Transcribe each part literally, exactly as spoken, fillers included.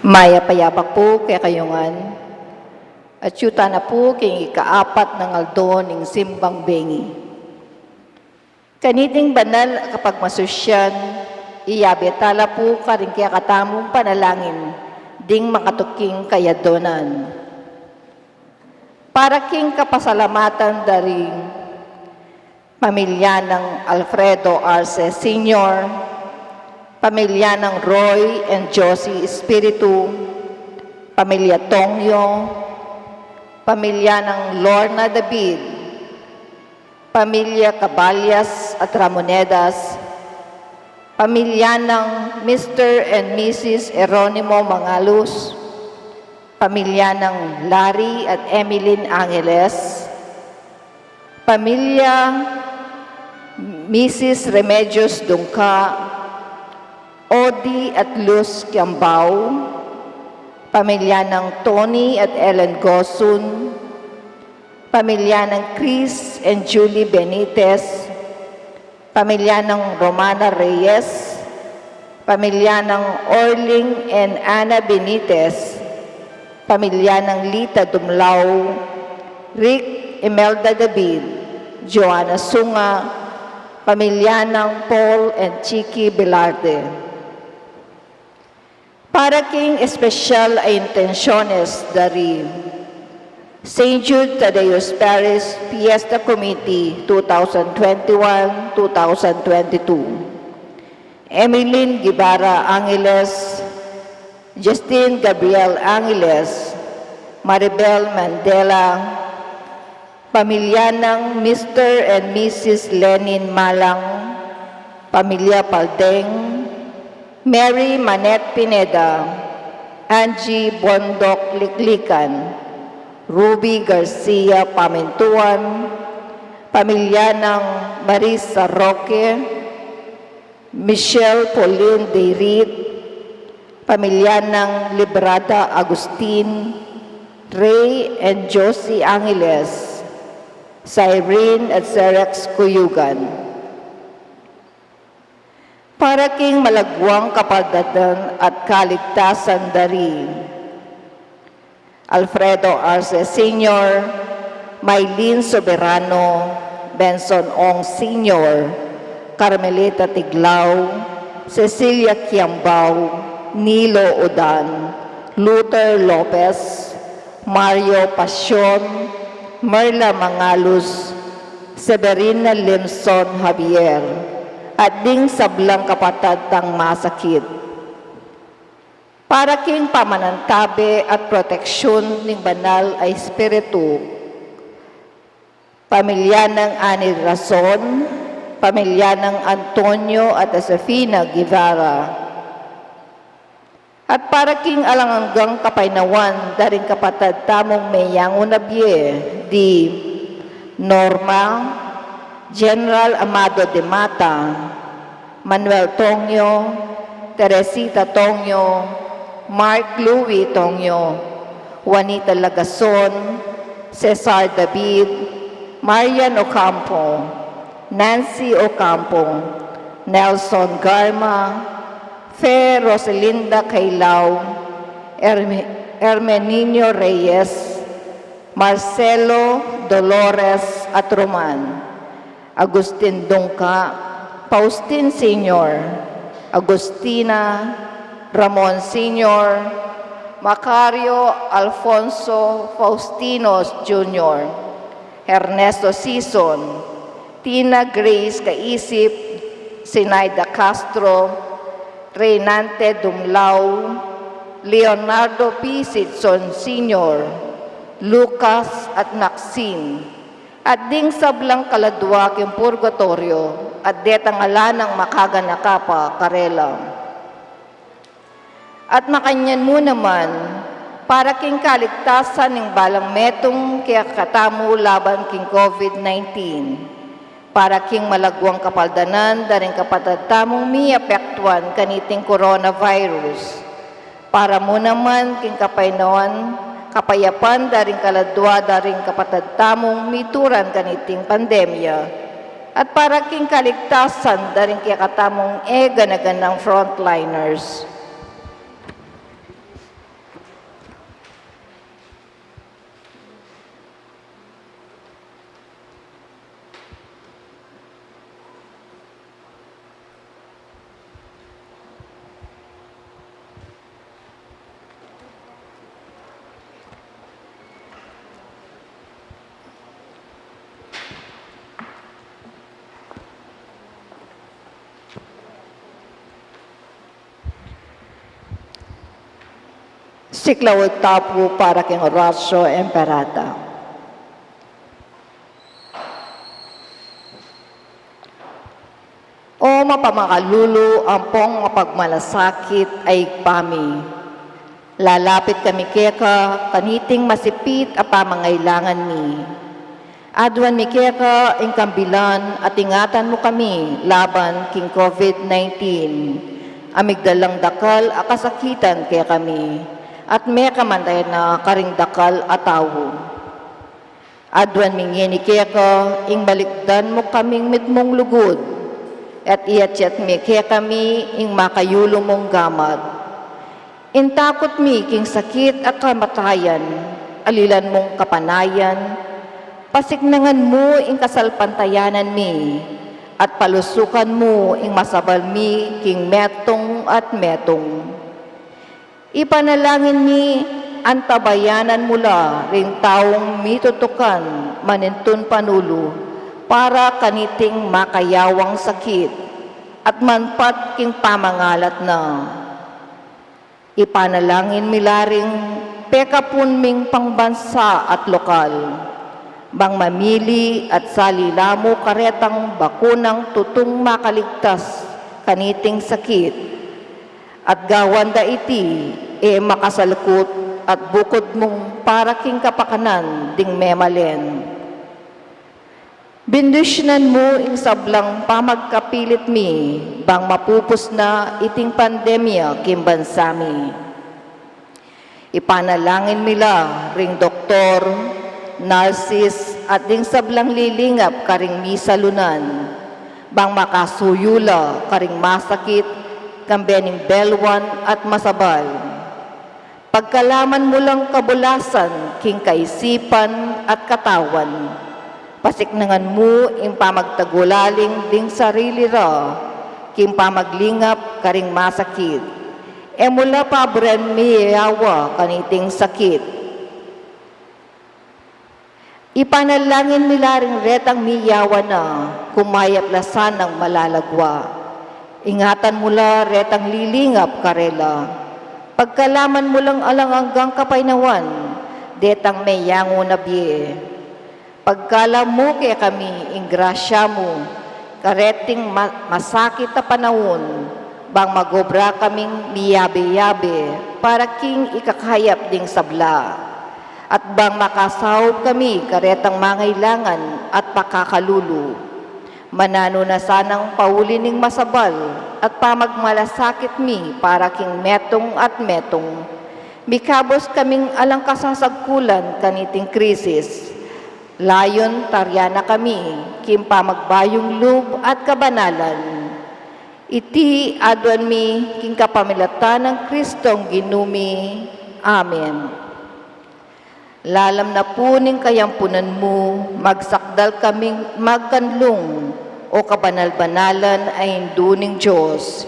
Mayap a yabak pu kekayu ngan. At yu tana pu king ikaapat nang aldo ning simbang bengi. Kaniting banal a kapagmasusyan, iyabe tala pu karing kekatamung panalangin ding makatuking kayadonan. Para king kapasalamatan da ring pamilya nang Alfredo Arce Senior, pamilya nang Roy and Josie Espiritu, pamilya Tongyo, pamilya nang Lorna David, pamilya Caballas at Ramonedas, pamilya nang Mister and Missus Eronimo Mangalus, pamilya nang Larry at Emeline Angeles, pamilya Missus Remedios Dungca, Odi at Luz Kiambao, pamilya nang Tony at Ellen Gosun, pamilya nang Chris and Julie Benitez, pamilya nang Romana Reyes, pamilya nang Orling and Ana Benitez, pamilya nang Lita Dumlao, Rick, Imelda David, Joanna Sunga, pamilya nang Paul and Chicky Velarde. Para king espesyal a intensyones da ri Saint Jude Thaddeus Parish Fiesta Committee two thousand twenty-one, two thousand twenty-two. Emeline Guevara Angeles, Justin Gabriel Angeles, Maribel Mandela, pamilya nang Mister and Missus Lenin Malang, pamilya Paldeng, Mary Manette Pineda, Angie Bondoc Liklikan, Ruby Garcia Pamintuan, pamilya nang Marisa Roque, Michelle Pauline Deirit, pamilya nang Librada Agustin, Ray and Josie Angeles, Cyrene at Serex Cuyugan. Para king malagwang kapaldanan at kaligtasan da ri Alfredo Arce Senior, Mylene Soberano, Benson Ong Senior, Carmelita Tiglao, Cecilia Kiambao, Nilo Udan, Luther Lopez, Mario Pasion, Merla Mangalus, Severina Limson Javier, at ding sablang kapatad tang masakit. Para king pamanantabe at proteksyun ning banal a espiritu, pamilya nang Ani Rason, pamilya nang Antonio at Josefina Guevara. At para king alang anggang kapaynawan da ring kapatad tamung meyangu na bie, di Norma, General Amado de Mata, Manuel Tongyo, Teresita Tongyo, Mark Louis Tongyo, Juanita Lagason, Cesar David, Marian Ocampo, Nancy Ocampo, Nelson Garma, Fe Rosalinda Cailao, Herme-, Hermenino Reyes, Marcelo, Dolores at Roman, Agustin Dungca, Faustin Senior, Agustina, Ramon Senior, Macario Alfonso Faustino Junior, Ernesto Sison, Tina Grace Caisip, Sinaida Castro, Reynante Dumlao, Leonardo P. Sitson Senior, Lucas at Maxine, at ding sablang kaladua king purgatoryo, at detang ala nang makaganaka pa karela. At makanyan mu naman, para king kaligtasan ning balang metung kekatamu laban king COVID nineteen, para king malaguang kapaldanan da ring kapatad tamung miapektuan kaniting coronavirus, para mu naman king kapaynawan, kapayapan da ring kaladua da ring kapatad tamung mituran kaniting pandemya, at para king kaligtasan da ring kekatamung e gana-ganang frontliners. Siklaud ta pu para king Oratio Imperata. O mapamakalulu ampong mapagmalasakit a Ibpa mi, lalapit kami keka kaniting masipit a pamangailangan mi. Aduan mi keka ing kambilan at ingatan mu kami laban king COVID nineteen, a migdalang dakal a kasakitan kekami, at mekamatayan na karing dakal a tau. Aduan mi ngeni keka ing malikdan mu kaming mitmung lugud, at iatyat mi kekami ing makayulu mung gamat. Ing takut mi king sakit at kamatayan, alilan mung kapanayan, pasiknangan mu ing kasalpantayanan mi, at palusukan mu ing masabal mi king metung at metung. Ipanalangin mi, antabayanan mu la ring taung mitutukan manintun panulu para kaniting makayawang sakit, at manpat king pamangalat na. Ipanalangin mi la ring pekapun ming pangbansa at lokal, bang mamili at salila mu karetang bakunang tutung makaligtas kaniting sakit, at gawan da iti e makasalkut at bukud mung para king kapakanan ding memalen. Bendisyunan mu ing sablang pamagkapilit mi, bang mapupus na iting pandemya king bansa mi. Ipanalangin mi la ring doktor, nurses, at ding sablang lilingap karing misalunan, bang makasuyu la karing masakit, kambe ning belwan at masabal. Pagkalaman mu lang kabulasan king kaisipan at katawan. Pasiknangan mu ing pamagtagulaling ding sarili ra king pamaglingap karing masakit. E mu la paburen miyawa kaniting sakit. Ipanalangin mi la ring retang miyawa na, kumayap la sanang malalagwa. Ingatan mu la retang lilingap karela. Pagkalaman mu lang alang anggang kapaynawan detang meyangu na bie. Pagkalam mu kekami ing grasya mu kareting ma-, masakit a panaun, bang magobra kaming miyabe-yabe para king ikakayap ding sabla, at bang makasaup kami karetang mangailangan at pakakalulu. Mananu na sanang pauli ning masabal at pamagmalasakit mi para king metung at metung. Mikabus kaming alang kasasagkulan kaniting krisis. Layun tarian na kami king pamagbayung lub at kabanalan. Iti aduan mi king kapamilatan nang Kristong Ginu mi. Amen. Lalam na pu ning kayampunan mu, magsakdal kaming magkanlung, o kabanal-banalan a Indu ning Dios.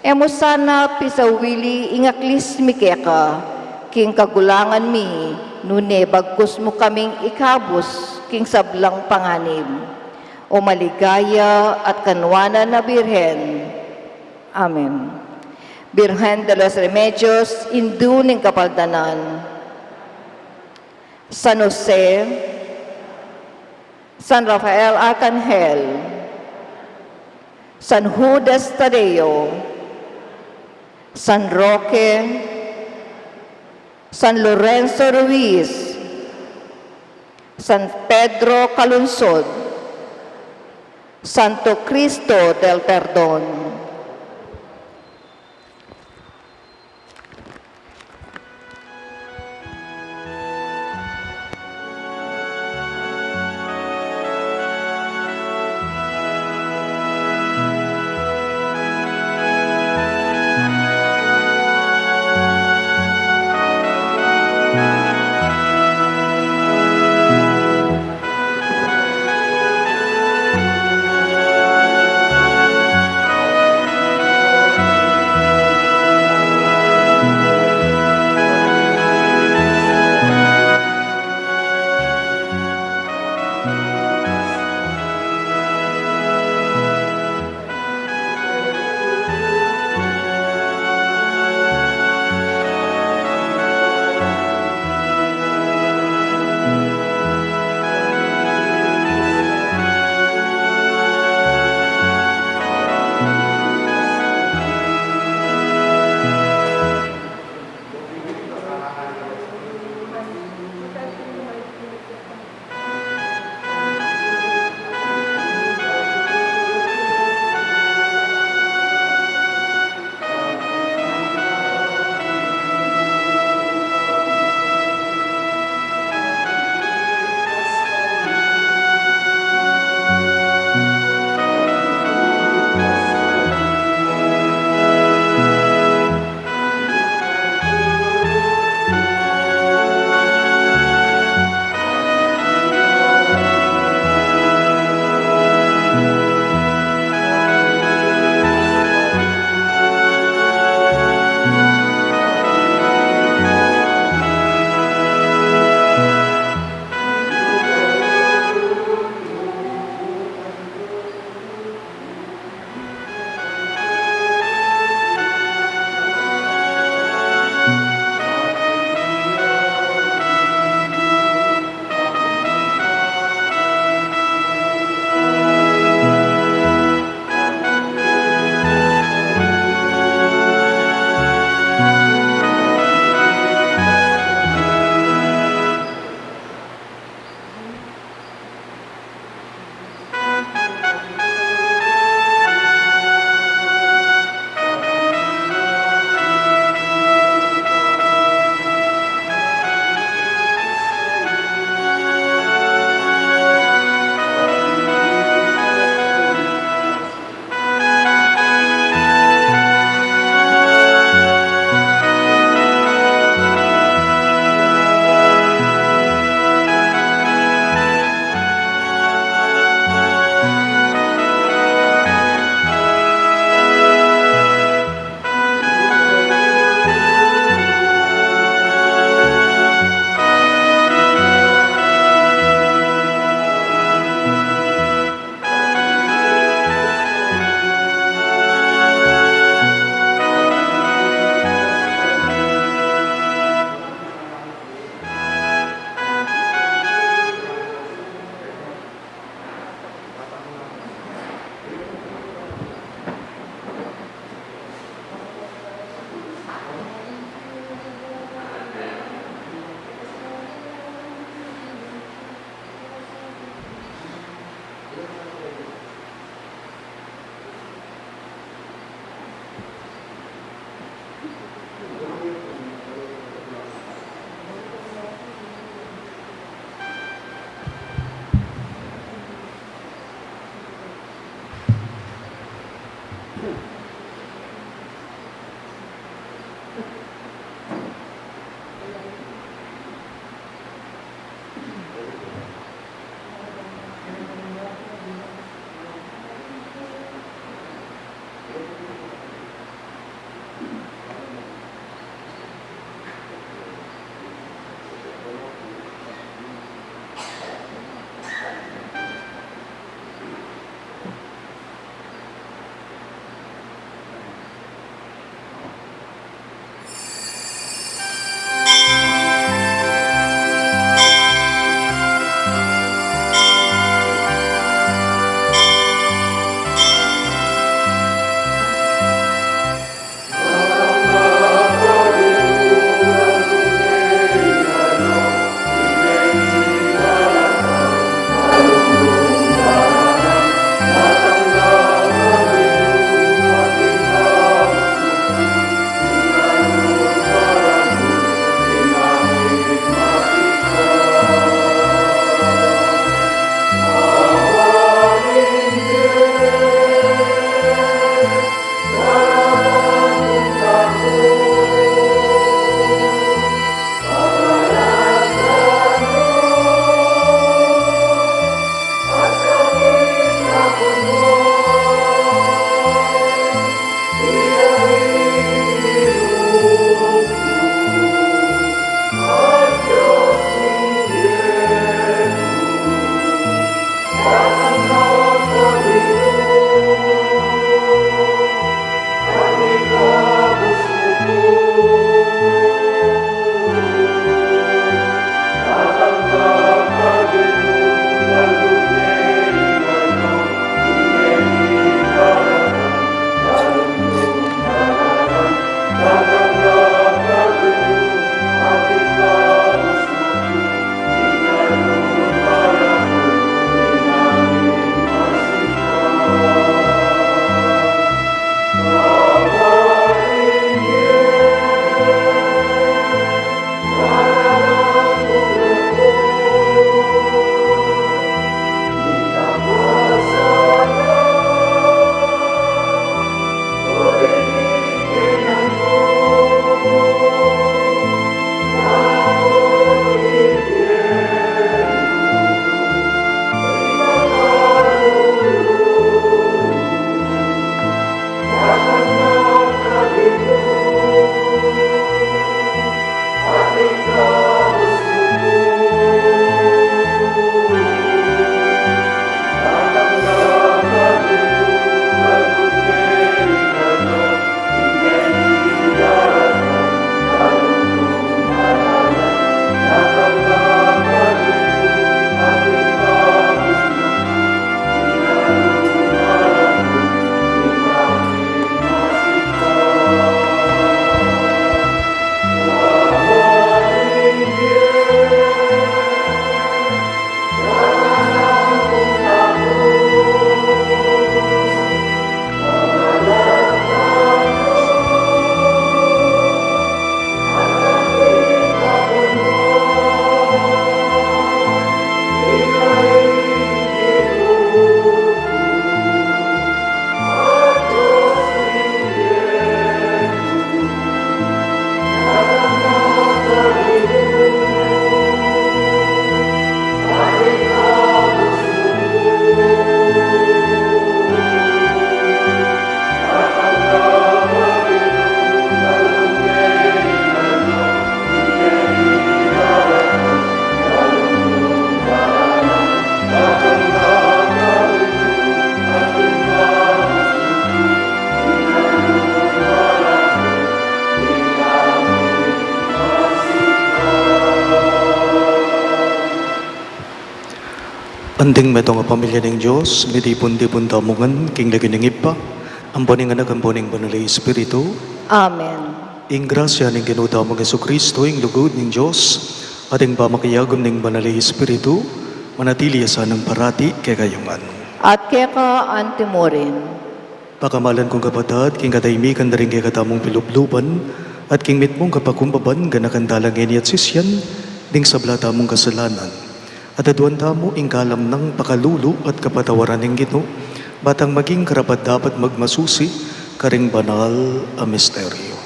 E mu sana pisawili ing aklis mi keka king kagulangan mi, nune bagkus mu kaming ikabus king sablang panganib, o maligaya at kanwanan a Birhen. Amen. Birhen de los Remedios, Indu ning Kapaldanan. San Jose, San Rafael Arcangel, San Judas Tadeo, San Roque, San Lorenzo Ruiz, San Pedro Calungsod, Santo Cristo del Perdon. Anting metung a pamilya ning Dios, mitipun-tipun tamu ngan king lagyu ning Ibpa, ampo ning Anak, ampo ning Banal a Espiritu. Amen. Ing grasya ning Ginu tamung Jesucristo, ing lugud ning Dios, at ing pamakiagum ning Banal a Espiritu, manatili ya sanang parati kekayu ngan. At keka antimurin. Pakamalan kung kapatad, king katahimikan da ring kekatamung pilubluban, at king mitmung kapakumbaban, ganakan tala ngeni at sisian, ding sabla tamung kasalanan. At aduan tamu ing kalam nang pakalulu at kapatawaran ning Ginu, ba tang maging karapat-dapat magmasusi karing banal a misteryo.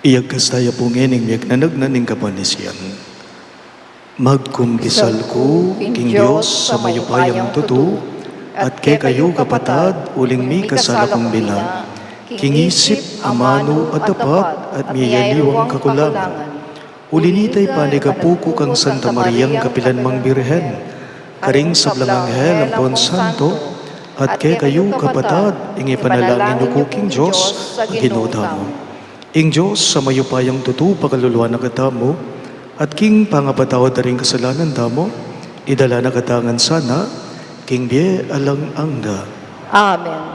Iyagkas taya pu ngening miyagnanagnan ning kapanisian. Magkumpisal ku king Dios a mayupayang tutu, at kekayu kapatad, uling mikasala kung bina, king isip, amanu, at dapat, at miyaliwang kakulangan. Uli na nita, ipanigapu ku kang Santa Mariang kapilan mang Birhen, karing sablang anghel ampon santo, at kekayu kapatad, ing ipanalangin yu ku king Dios a Ginu tamu. Ing Dios a mayupayang tutu pakaluluan na katamu, at king pangapatawad da ring kasalanan tamu, idala na katamu ngan sana king bie alang angga. Amen.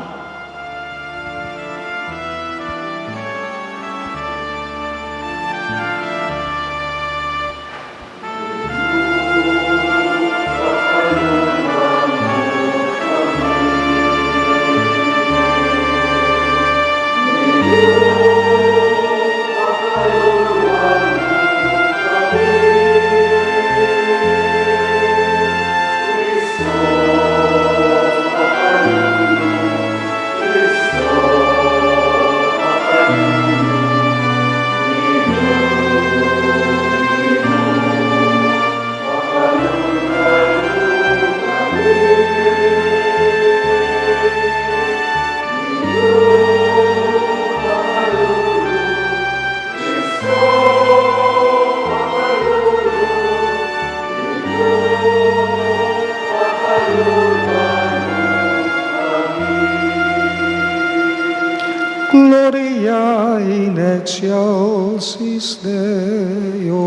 Gloria in excelsis Deo.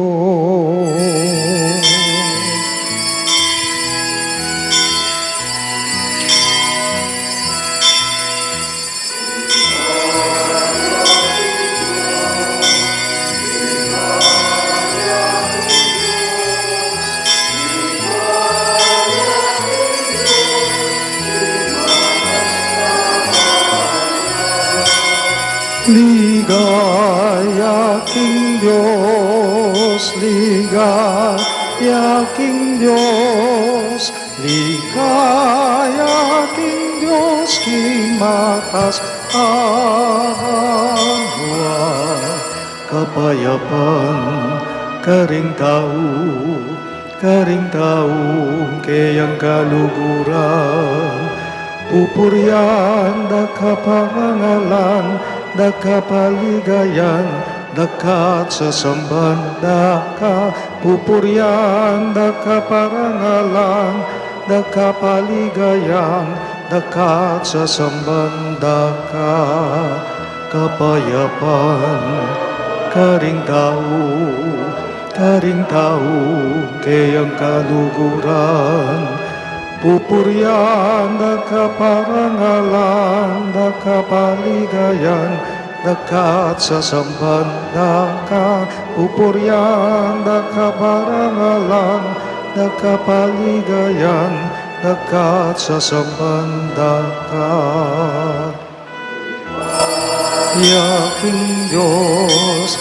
Ligaya king Dios, ligaya king Dios, ligaya king Dios, king mataas a banua. Kapayapan karing tau, karing tau keyang kaluguran. Pupurian da ka, parangalan da ka, paligayan da ka, at sasamban da ka. Pupurian da ka, parangalan da ka, paligayan da ka, at sasamban da ka. Kapayapan karing tau, karing tau keyang kaluguran. Pupurian da ka, parangalan da ka, paligayan da ka, at sasamban da ka. Pupurian da ka, parangalan da ka, paligayan da ka, at sasamban da ka. Ligaya king Dios,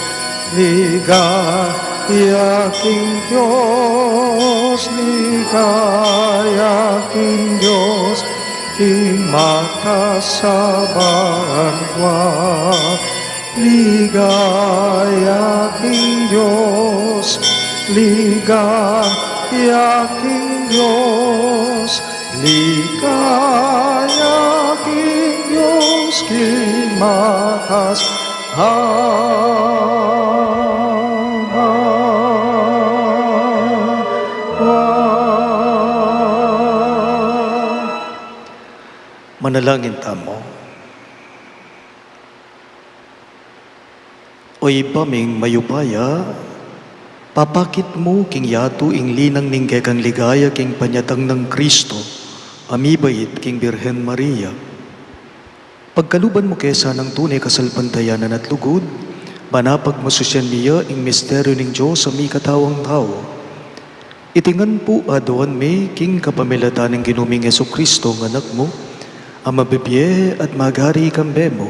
ligaya king Dios, ligaya king Dios, king mataas a banua. Ligaya king Dios, ligaya king Dios, ligaya king Dios, king mataas a banua. Manalangin tamu. O Ibpa ming mayupaya, papakit mu king yatu ing linang ning kekang ligaya king panyatang nang Kristo, a mibait king Birhen Maria. Pagkaluban mu ke sanang tune kasalpantayanan at lugud, ban apagmasusian mi ya ing misteryu ning Dios a mikatawang tau. Iti ngan pu aduan mi king kapamilatan ning Ginu ming Jesucristo, nga Anak mu, a mabibie at magari kambe mu,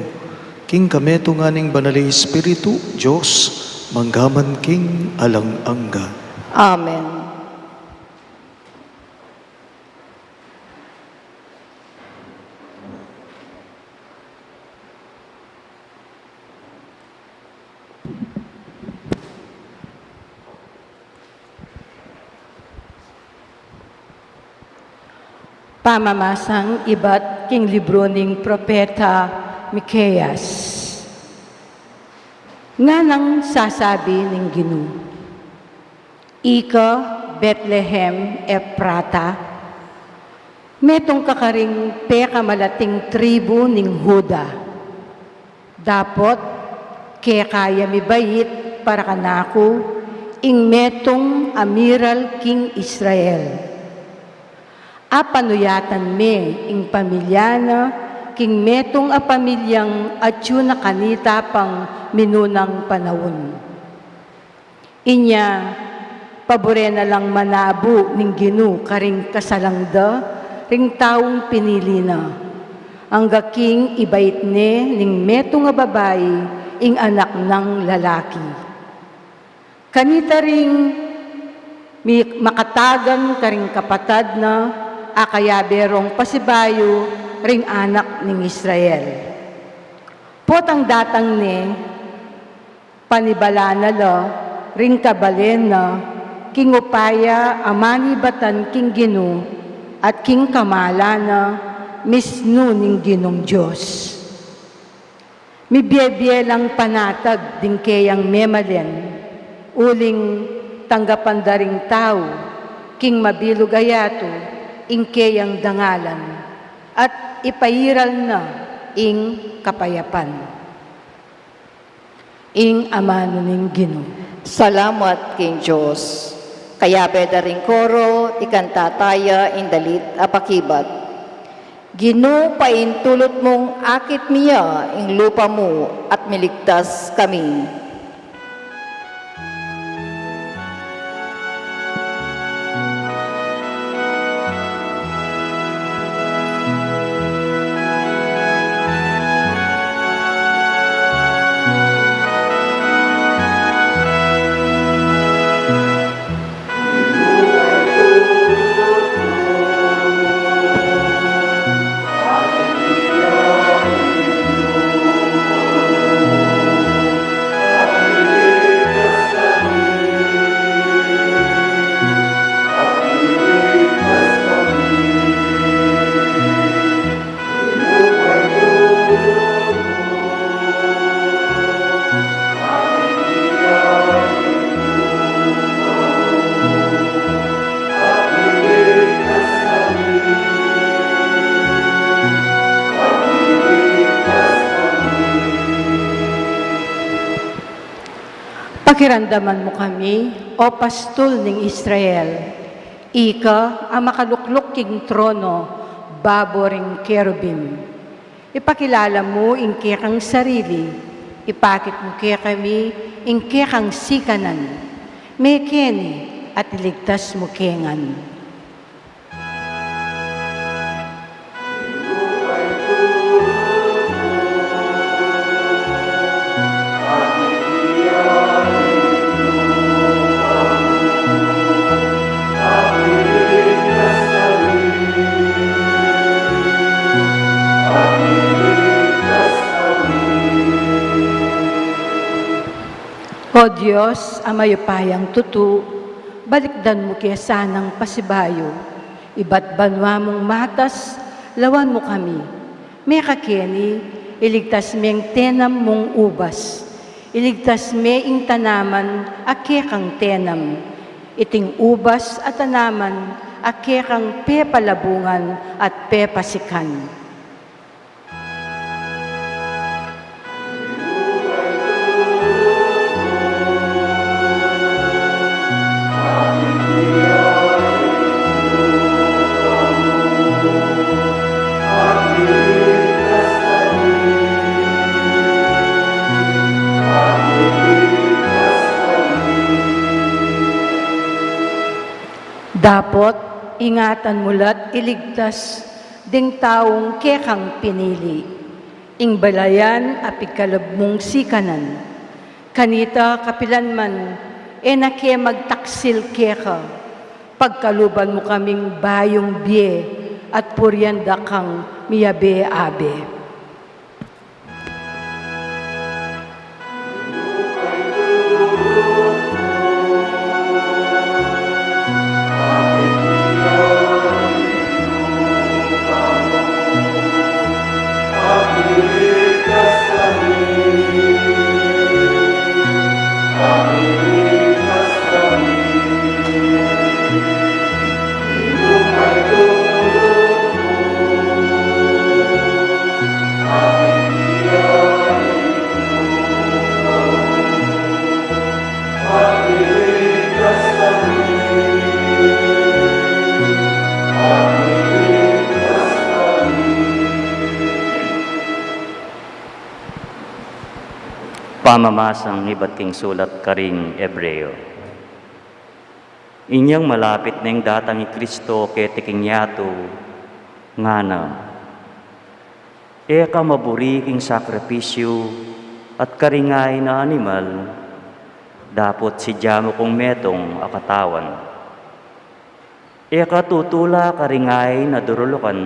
king kametungan ning Banal a Espiritu, Dios, mangga man king alang angga. Amen. Pamamasang ibat king libru ning propeta Miqueas. Nganang sasabi ning Ginu, Ika, Betlehem Efrata, metung ka karing pekamalating tribu ning Juda. Dapot keka ya mibait para kanaku ing metung a miral king Israel. Apanuyatan me ing pamilya na king metung a pamilyang atyu na kanita pang minunang panaun. Inya, pabure na lang manabu ning Ginu karing kasalang da ring taung pinili na, angga king ibait ne ning metung a babai ing anak nang lalaki. Kanita ring mi-, makatagan karing kapatad na a kayabe rong pasibayu ring anak ning Israel. Potang datang ne, panibala na la ring kabalen na king upaya a manibatan king Ginu at king kamala na misnu ning Ginung Dios. Mibie-bie lang panatag ding keyang memalen, uling tanggapan da ring tau king mabilug a yatu ing keyang dangalan, at ipairal na ing kapayapan. Ing amanu ning Ginu. Salamat king Dios. Kayabe da ring koro, ikanta taya ing dalit a pakibat. Ginu, paintulut mung akit mi ya ing lupa mu at miligtas kami. Pakiramdaman mu kami, O Pastul ning Israel, ika a makalukluk king trono babo ring kerubim. Ipakilala mu ing kekang sarili, ipakit mu kekami ing kekang sikanan. Mekeni at iligtas mu ke ngan. O Dios a mayupayang tutu, balikdan mu ke sanang pasibayu, ibat banua mung matas, lawan mu kami. Mekakeni, iligtas meng tenam mung ubas, iligtas me ing tanaman a kekang tenam, iting ubas a tanaman a kekang pepalabungan at pepasikan. Dapot ingatan mu la't iligtas ding taung kekang pinili, ing balayan a pigkalub mung sikanan. Kanita kapilan man e na ke magtaksil keka, pagkaluban mu kaming bayung bie at purian da kang miyabe-abe. Pamamasang ibat king sulat karing Ebreo. Inyang malapit neng datang i Kristo keti king yatu, ngana, e ka maburi king sakripisyu at karing ain a animal, dapot sidya mu kung metung a katawan. E ka tutula karing ain a durulukan,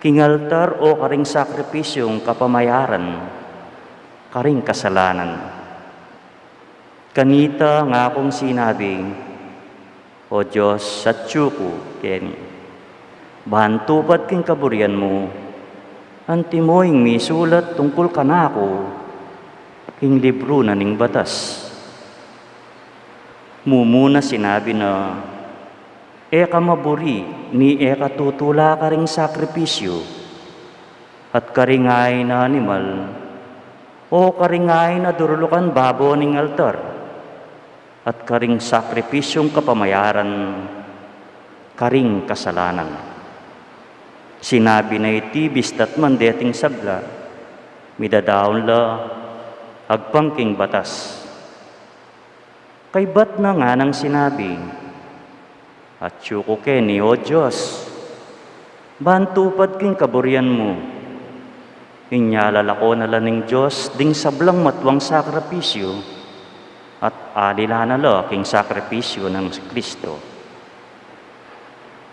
king altar o karing sakripisyung kapamayaran, karing kasalanan. Kanita ngakung sinabi, O Dios, atyu ku keni, ban tupad king kaburian mu, antimo ing misulat tungkul kanaku king libru na ning batas. Mumuna sinabi na, e ka maburi ni e ka tutula karing sakripisyu, at karing ain a animal, o karing ain a durulukan babo ning altar, at karing sakripisyung kapamayaran karing kasalanan. Sinabi na iti bistatman deting sabla, midadaun la agpang king batas. Kaybat na nganang sinabi, atyu ku keni, O Dios, ban tupad king kaburian mu. Inya lalako na la ning Dios ding sablang matuang sakripisyu, at alila na la king sakripisyu nang Kristo.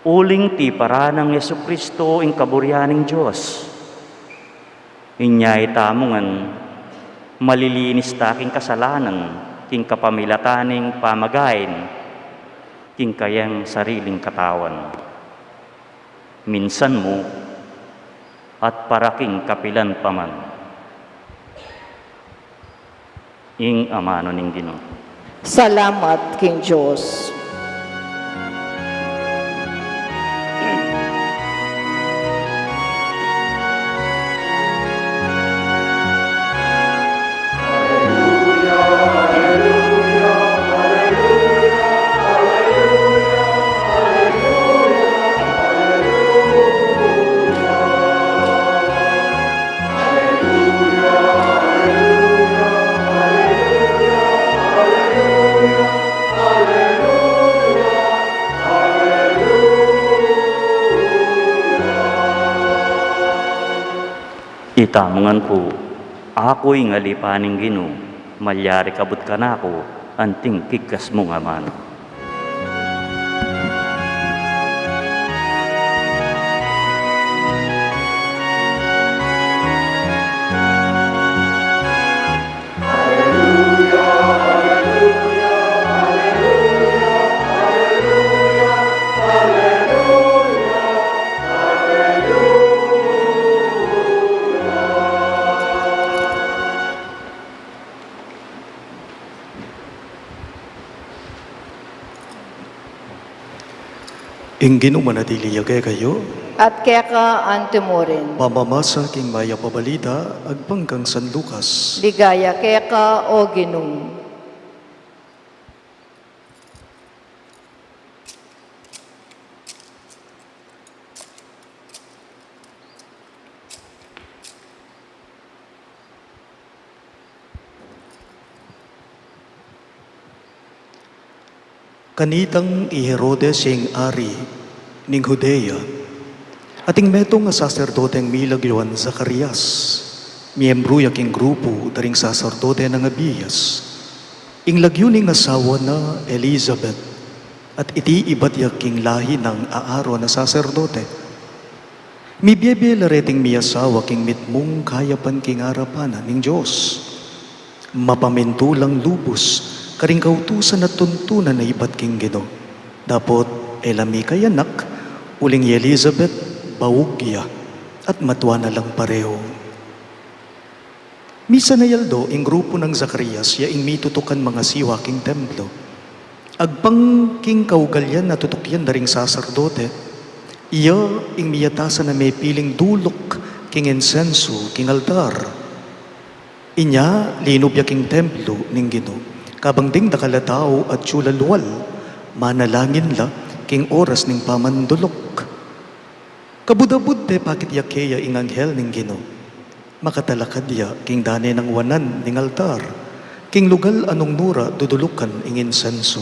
Uling tiparan nang Jesu-Kristo ing kaburian ning Dios. Inya itamu ngan, malilinis ta king kasalanan, king kapamilatan ning pamagain king kayang sariling katawan, minsan mu at para king kapilan pa man. Ing amanu ning Ginu. Salamat king Dios. Itamu ngan pu, aku ing alipan ning Ginu, malyari kabud kanaku anting kigkas mung amanu. Ing Ginu manatili ya kekayu. At keka antimurin. Pamamasa king Mayap a Balita agpang kang San Lucas. Ligaya keka, O Ginu. Kanitang i Herodes ya ing ari ning Judea, ating metung a saserdoteng milagyuan Zacarias, miyembru ya king grupu da ring saserdote nang Abias. Ing lagyu ning asawa na Elizabeth, at iti ibat ya king lahi nang Aaron a saserdote. Mibie-bie la reting miyasawa king mitmung kayapan king arapan na ning Dios. Mapamintu lang lubus karing kautusan at tuntunan a ibat king Ginu. Dapot e la mikayanak, uling i Elizabeth baug ya, at matua na lang pareho. Misan a aldo ing grupu nang Zacarias ya ing mitutukan mangasiwa king templo. Agpang king kaugalian a tutukyan da ring saserdote, iya ing miyatasan a mepiling duluk king insensu king altar. Inya linub ya king templo ning Ginu, kabang ding dakal a tau atyu lalwal, manalangin la king oras ning pamanduluk. Kabud-abud pepakit ya keya ing anghel ning Ginu. Makatalakad ya king dane nang wanan ning altar, king lugal a nung nu ra dudulukan ing insensu.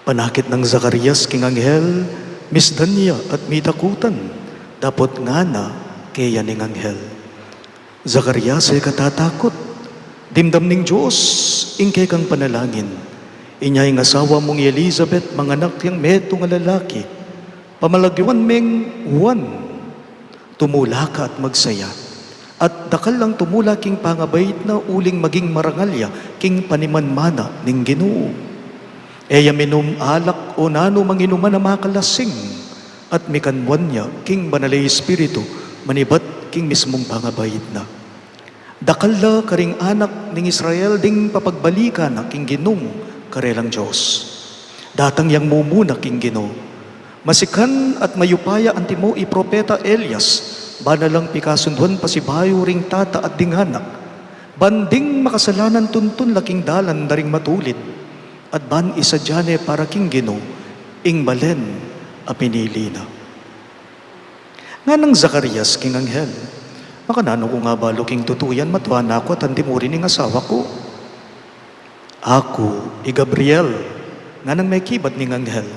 Panakit nang Zacarias king anghel, misdan ya at mitakutan, dapot ngana keya ning anghel, "Zacarias, e ka tatakut. Dimdam ning Dios ing kekang panalangin. Inya ing asawa mung i Elizabeth manganak yang metung a lalaki. Pamalagyuan meng Juan. Tumula ka at magsaya. At dakal lang tumula king pangabait na uling maging marangal ya king panimanmana ning Ginu. E ya minum alak o nanu mang inuman a makalasing, at mikanmuan ya king Banal a Espiritu manibat king mismung pangabait na. Dakal la karing anak ning Israel ding papagbalikan na king Ginung karelang Dios. Datang yang mumuna king Ginu. Masikan at mayupaya antimo i propeta Elias, bana lang pikasunduan pasibayu ring tata at ding anak. Ban ding makasalanan tuntun la king dalan da ring matulid, at ban isadia ne para king Ginu ing balen a pinili na." Nganang Zacarias king anghel, "Makananu ku nga balu king tutu yan, matua na ku at antimo rin ing asawa ku?" "Aku i Gabriel," nganang mekibat ning anghel.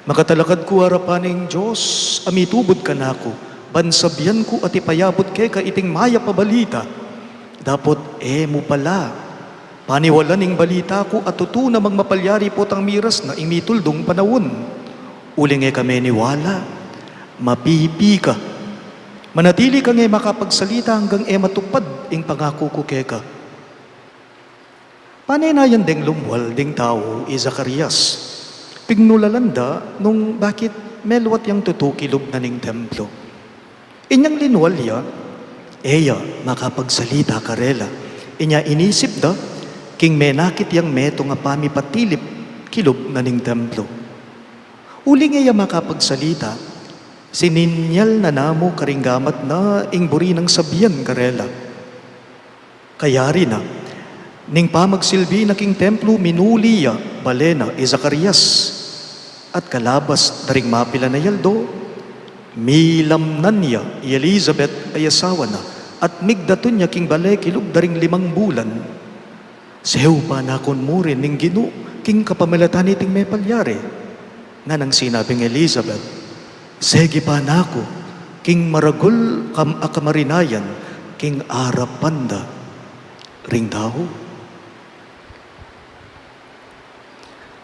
"Makatalakad ku arapan ning Dios a mitubud kanaku, ban sabian ku at ipayabut keka iting mayap a balita. Dapot e mu pala paniwalan ing balita ku, at tutu namang mapalyari potang miras na ing mituldung panaun. Uling e ka meniwala, mapipi ka. Manatili kang e makapagsalita anggang e matupad ing pangaku ku keka." Panenayan deng lumwal ding tau i Zacarias. Pignulalan da nung bakit meluat yang tutu kilub na ning templo. Inyang linwal ya, e ya makapagsalita karela. Inya inisip da king menakit yang metung a pamipatilip kilub na ning templo. Uling e ya makapagsalita, sininyal na namu karing gamat na ing buri nang sabian karela. Kayari na, ning pamagsilbi na king templo, minuli ya bale na i Zacarias, at kalabas da ring mapilan a aldo, milamnan ya i Elizabeth a asawa na, at migdatun ya king bale kilub da ring limang bulan. "Segu pa nakun murin ning Ginu king kapamilatan niting mepalyari," nganang sinabing Elizabeth. "Segi pa naku king maragul kam-, a kamarinayan king arapan da ring tau."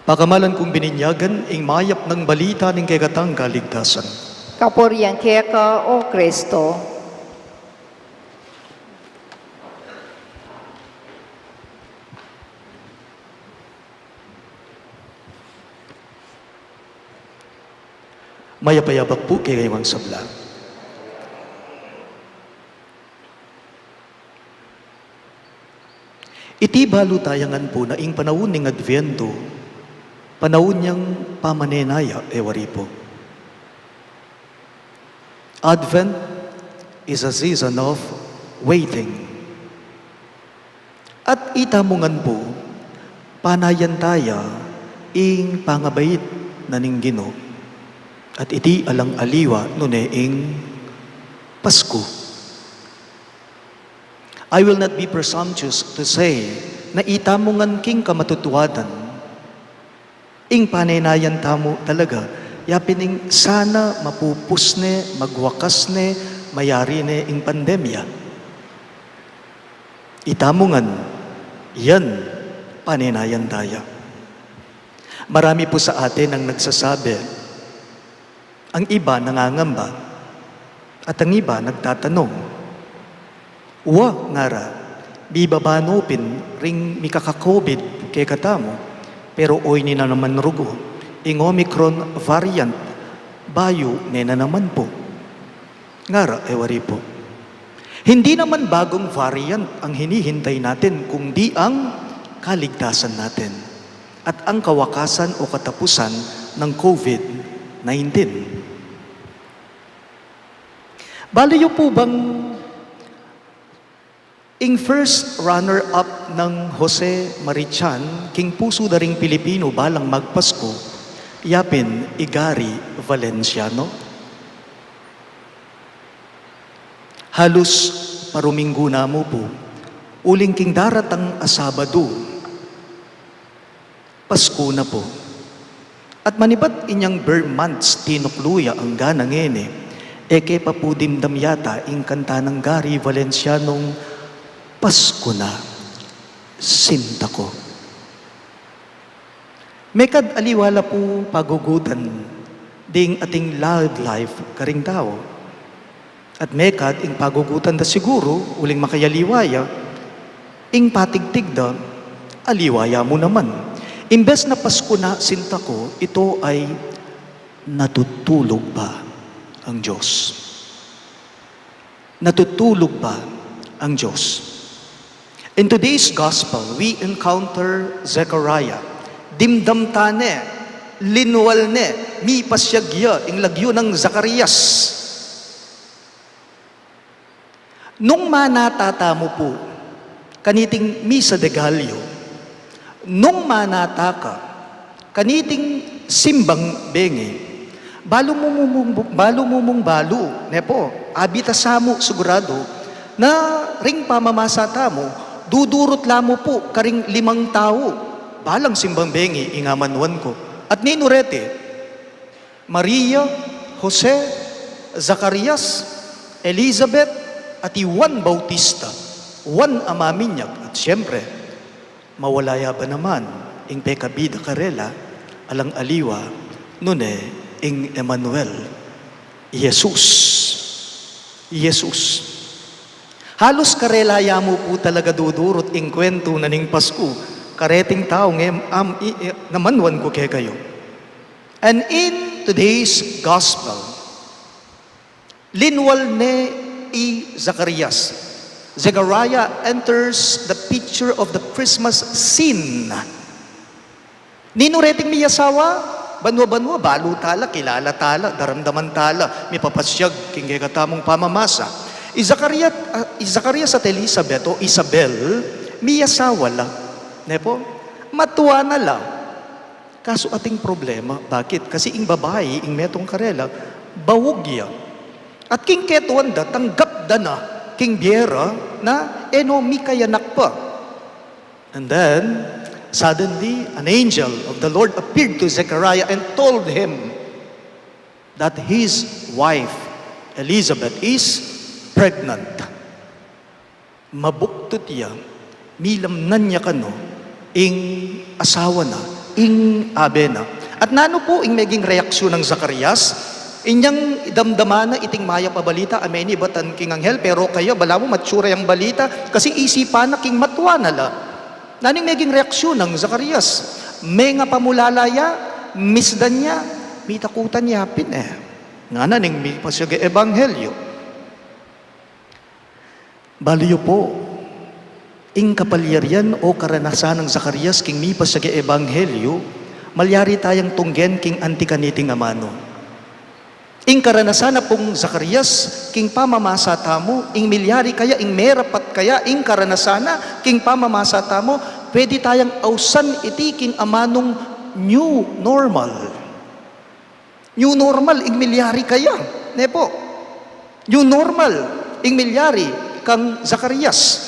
Pakamalan kung bininyagan ing mayap nang balita ning kekatang kaligtasan. Kapurian keka, O Kristo. Mayap a yabak pu kekayu ngan sabla. Iti balu taya ngan pu na ing panaun ning Adviento, panaun yang pamanenaya, e wari pu. Advent is a season of waiting. At itamu ngan pu, panayan taya ing pangabait na ning Ginu. At iti alang aliwa nune ing Pasku. I will not be presumptuous to say na itamu ngan king kamatutuadan, Ing panenayan tamu talaga, yapin ing sana mapupus ne, magwakas ne, mayari ne ing pandemya. Itamu ngan, yan, panenayan taya. Marami po sa atin ang nagsasabi, ang iba nangangamba, at ang iba nagtatanong, "Wa ngara, bibaba no pin ring mikaka-COVID kekatamu, pero oyni na naman rugu, ing Omicron variant, bayu ne na naman po." Ngara, e wari po. Hindi naman bagong variant ang hinihintay natin, kundi ang kaligtasan natin at ang kawakasan o katapusan ng COVID nineteen. Bali yu po bang ing first runner-up nang Jose Marichan king Pusu da ring Pilipinu balang magpasku, yapin i Gary Valenciano? Halus paruminggu na mu po, uling king daratang a Sabadu, Pasku na po. At manibat inyang ber months tinuklu ya anggang ngeni, e ke pa po dimdam yata ing kanta nang Gary Valencianong Pasku Na, Sinta Ko. Mekad aliwa la po pagugutan ding ating love life karing tau. At mekad ing pagugutan da siguru, uling makayaliwa ya, ing patigtig da, aliwa ya mu naman. Imbes na Pasku Na, Sinta Ko, ito ay natutulog ba ang Diyos? Natutulog ba ang Diyos? In today's gospel, we encounter Zechariah. Dimdam ta ne, linwal ne, mipasyag ya ing lagyu nang Zacarias. Nung manata tamu po, kaniting Misa de Gallo, nung manata ka, kaniting simbang bengi, balu mu mung, balu mu mung balu, ne po, abita sa mu sigurado, na ring pamamasa tamu, dudurut la mu po karing limang tau, balang simbang bengi, ing amanuan ku. At ninu reti, Maria, Jose, Zacarias, Elizabeth, at i Juan Bautista, Juan a maminyag, at siyempre, mawala ya ba naman ing pekabida karela, alang aliwa, nune ing Emmanuel, Jesus. Jesus. Halus karela ya mu po talaga dudurut ing kwentu na ning Pasku, kareting tau nge am, i, i, namanuan ku kekayu. And in today's gospel, linwal ne i Zacarias. Zechariah enters the picture of the Christmas scene. Ninu reting miyasawa? Banua-banua, balu tala, kilala tala, daramdaman tala, mipapasyag king kekatamung pamamasa. I Zacarias, ah, i Zacarias at Elizabeth o Isabel, miyasawa la. Ne po? Matua na la. Kasu ating problema, bakit? Kasi ing babai, ing metung karela, baug ya. At king ketuan da, tanggap da na, king bie ra, na e no mikayanak pa. And then, suddenly, an angel of the Lord appeared to Zechariah and told him that his wife, Elizabeth, is pregnant. Mabuktut ya, milamnan ya kanu ing asawa na, ing abe na. At nanu po ing meging reaksyun nang Zacarias? Inyang damdaman na iting mayap a balita a menibatan king anghel, pero kaya balamu matsura yang balita, kasi isipan na king matua na la. Nanu ing meging reaksyun nang Zacarias? Menga pamulala ya, misdan ya, mitakutan ya pin e. Ngana ning mipasyag a ebanghelyo. Balu yu po, ing kapalyarian o karanasan nang Zacarias king mipasyag a ebanghelyo, malyari tayang tunggen king anti kaniting amanu. Ing karanasan na pung Zacarias king pamamasa tamu, ing milyari kaya, ing merapat kaya, ing karanasan na king pamamasa tamu, pwede tayang ausan iti king amanung new normal. New normal, ing milyari kaya, ne po? New normal, ing milyari kang Zacarias.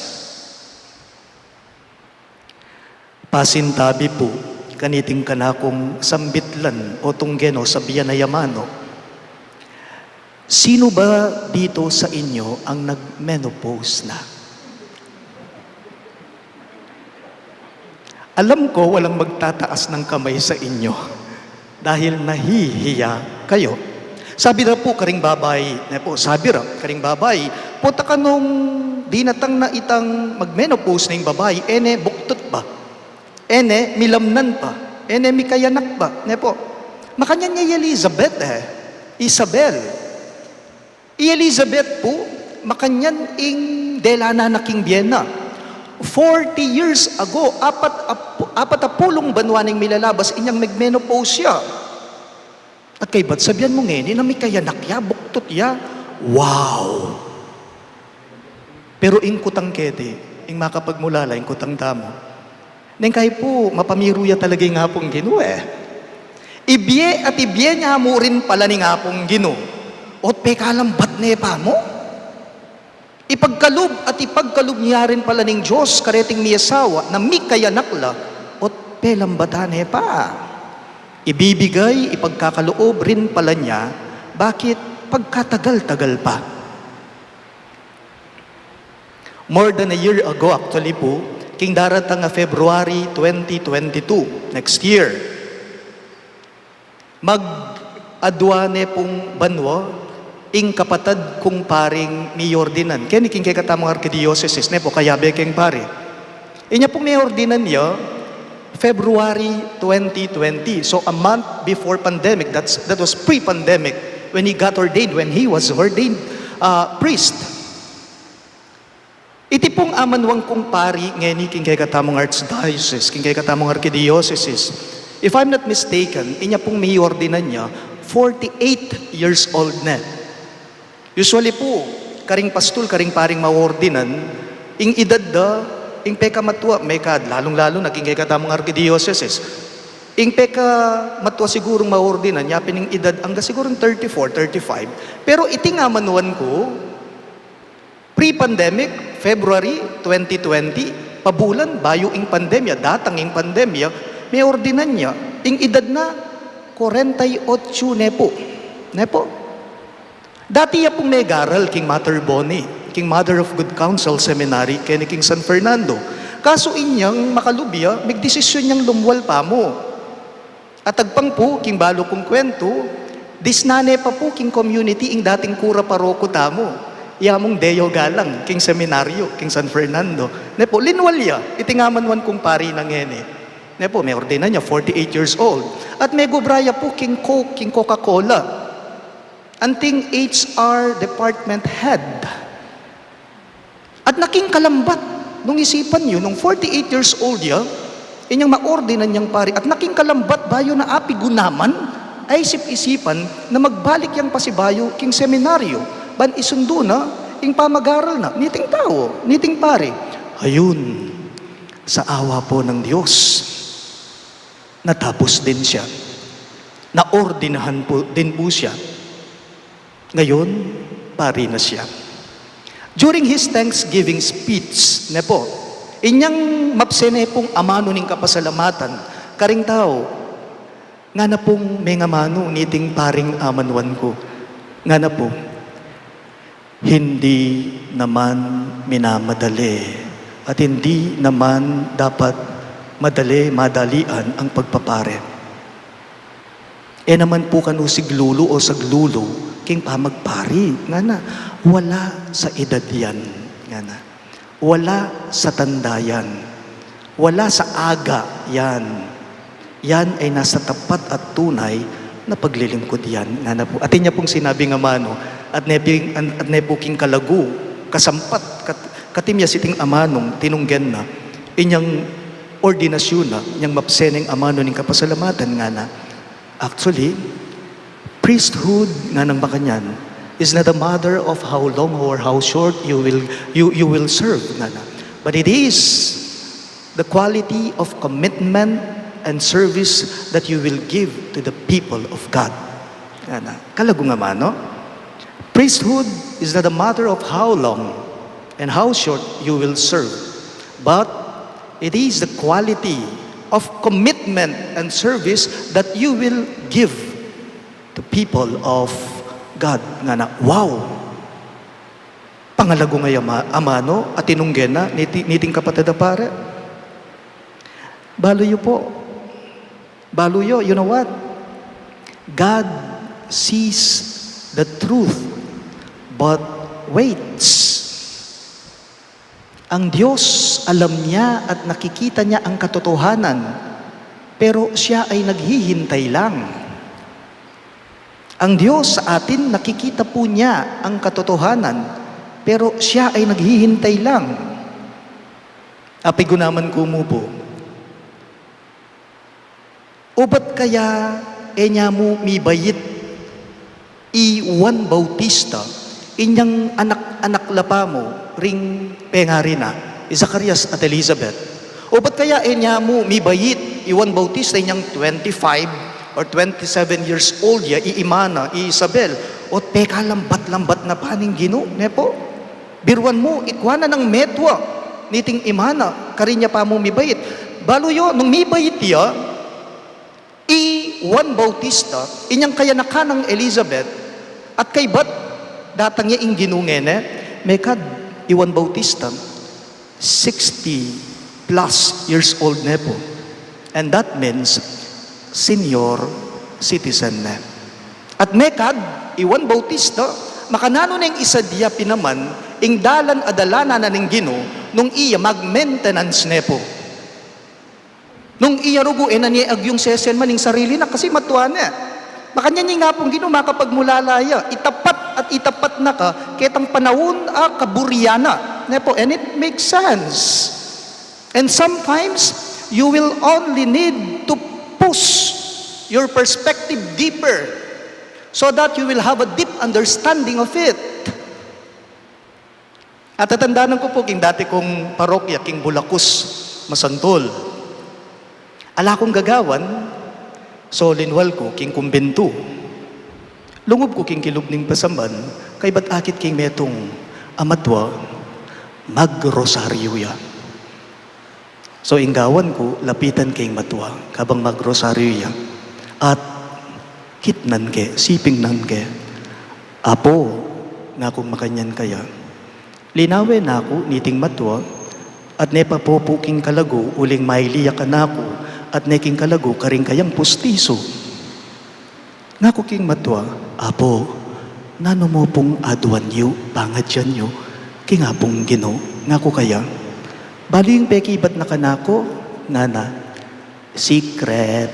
Pasintabi po, Kaniting kanakung sambitlan o tunggen o sabian a amanu, sino ba dito sa inyo ang nag-menopause na? Alam ko walang magtataas ng kamay sa inyo dahil nahihiya kayo. Sabi ra pu karing babai, ne pu, sabi ra karing babai, puta ka nung dinatang na itang mag-menopause na ing babai, e ne buktot pa, e ne milamnan pa, e ne mikayanak pa, ne pu. Makanyan ya i Elizabeth e, Isabel. I Elizabeth pu, makanyan ing dela na king bie na. Forty years ago, apat a pu-, apat a pulung banua neng milalabas inyang mag-menopause ya. At kaybat sabian mu ngeni na mikayanak ya, buktot ya. Wow! Pero ing kutang keti, ing makapagmulala, ing kutang tamu, neng kayi pu, mapamiru ya talaga ing Apung Ginu e. Ibie at ibie na mu rin pala ning Apung Ginu, o't pekalambat ne pa mu? Ipagkalub at ipagkalub ne rin pala ning Dios kareting miasawa na mikayanak la, o't pelambatan ne pa. Ibibigay, ipagkakaloob rin pala nia, bakit pagkatagal-tagal pa? More than a year ago, actually pu, king daratang a February twenty twenty-two, next year, mag-adua ne pung banua ing kapatad kung paring miordinan keni king kekatamung arkidiosesis, ne pu, kayabe keng pari. Inya pung miordinan ya February twenty twenty, so a month before pandemic, that's, that was pre-pandemic, when he got ordained, when he was ordained uh, priest. Iti pung amanuan kung pari ngeni king kekatamung archdiocese, king kekatamung arkidiosesis, if I'm not mistaken, inya pung miordinan ya, forty-eight years old ne. Usually pu, karing pastul, karing paring maordinan, ing edad da, ing pekamatua, mekad, lalung-lalu na king kekatamung arkidiosesis, ing pekamatua sigurung maordinan, yapin ing edad angga sigurung thirty-four, thirty-five. Pero iti ing amanuan ku, pre-pandemic, February twenty twenty, pabulan bayu ing pandemya, datang ing pandemya, miordinan ya, ing edad na kwarenta y otso ne pu. Ne pu? Dati ya pung megaral king Mater Boni, king Mother of Good Counsel Seminary, keni king San Fernando. Kasu inyang makalub ya, migdesisyun yang lumual pa mu. At agpang pu, king balu kung kwentu, disnan ne pa pu king community ing dating kura paroko tamu, ya mung Deo Galang, king seminaryo, king San Fernando. Ne pu, linual ya, iti ing amanuan kung pari na ngeni. Ne pu, miordinan ya, forty-eight years old. At megobra ya pu king Coke, king Coca-Cola. Anting H R department head. At naking kalambat, nung isipan yu, nung forty-eight years old ya, inyang maordinan yang pari, at naking kalambat bayu na apigunaman, aisip-isipan na magbalik yang pasibayu king seminaryo, ban isundu na ing pamagaral na niting tau, niting pari. Ayun, sa awa po ng Diyos, natapos din siya. Naordinahan po din po siya. Ngayon, pari na siya. During his Thanksgiving speech, ne po, inyang mapsene pung amanu ning kapasalamatan karing tau, ngana pung mengamanu niting paring amanuan ku, ngana pu, hindi naman minamadali at hindi naman dapat madali, madalian ang pagpapare. E naman pu kanu siglulu o saglulu king pamagpari, ngana, wala sa edad yan, ngana. Wala sa tanda yan. Wala sa aga yan. Yan ay nasa tapat at tunay na paglilingkod yan, ngana pu. Atin ya pung sinabing amanu, at ne pu, at ne pu king kalagu, kasampat, kat-, katimyas iting amanung tinunggen na, inyang ordinasyun na, inyang mapsene ing amanu ning kapasalamatan, ngana. Actually, priesthood, nganang makanyan, is not a matter of how long or how short you will, you, you will serve, ngana. But it is the quality of commitment and service that you will give to the people of God. Ngana. Kalagu nga amanu. Priesthood is not a matter of how long and how short you will serve, but it is the quality of commitment entertainment and service that you will give to people of God. Ngana, wow! Pangalagu nga ya ma-, amanu, atinungge na, niti-, niting kapatad a pari. Balu yu pu. Balu yu, you know what? God sees the truth, but waits. Ang Diyos, alam niya at nakikita niya ang katotohanan, pero siya ay naghihintay lang. Ang Diyos sa atin, nakikita po niya ang katotohanan, pero siya ay naghihintay lang. Apigunaman ku mu pu. Ubat kaya e nya mu mibait i Juan Bautista, inyang anak-anak la pa mu ring pengari na, i Zacarias at Elizabeth? Ubat kaya e nya mu mibait i Juan Bautista, inyang twenty-five or twenty-seven years old ya, i ima na, i Isabel, ot pekalambat-lambat na pa ning Ginu, ne pu? Biruan mu, ikwa na nang metua niting ima na, karin ya pa mu mibait. Balu yu, nung mibait ya i Juan Bautista, inyang kayanakan nang Elizabeth, at kaybat datang ya ing Ginu ngeni, mekad i Juan Bautista, sixty plus years old ne pu. And that means senior citizen ne. At mekad i Juan Bautista, makananu neng isadya pin naman ing dalan a dalanan na ning Ginu nung iya mag-maintenance ne pu. Nung iya rugu, e na ne agyung sesen man ing sarili na kasi matua ne. Makanyan ya ing Apung Ginu makapagmulala ya, itapat at itapat na ka ketang panaun a kaburian na, ne pu, and it makes sense. And sometimes, you will only need to push your perspective deeper so that you will have a deep understanding of it. At tatandanan ku pu king dati kung parokya king Bulacus, Masantul. Ala kung gagawan, so linwal ku king kumbintu. Lungub ku king kilub ning pasamban, kaybat akit king metung a matua, magrosaryu ya. So, ing gawan ku, lapitan ke ing matua, kabang magrosaryu ya. At kitnan ke, sipingnan ke, "Apu," ngakung makanyan kaya, "linawe na ku niting matua, at ne pa pu king kalagu, uling maili ya kanaku, at ne king kalagu karing kayang pustisu." Ngaku king matua, "Apu, nanu mu pung aduan yu, pangadyan yu king Apung Ginu?" Ngaku kaya. "Balu ing pekibat na kanaku?" ngana. "Secret.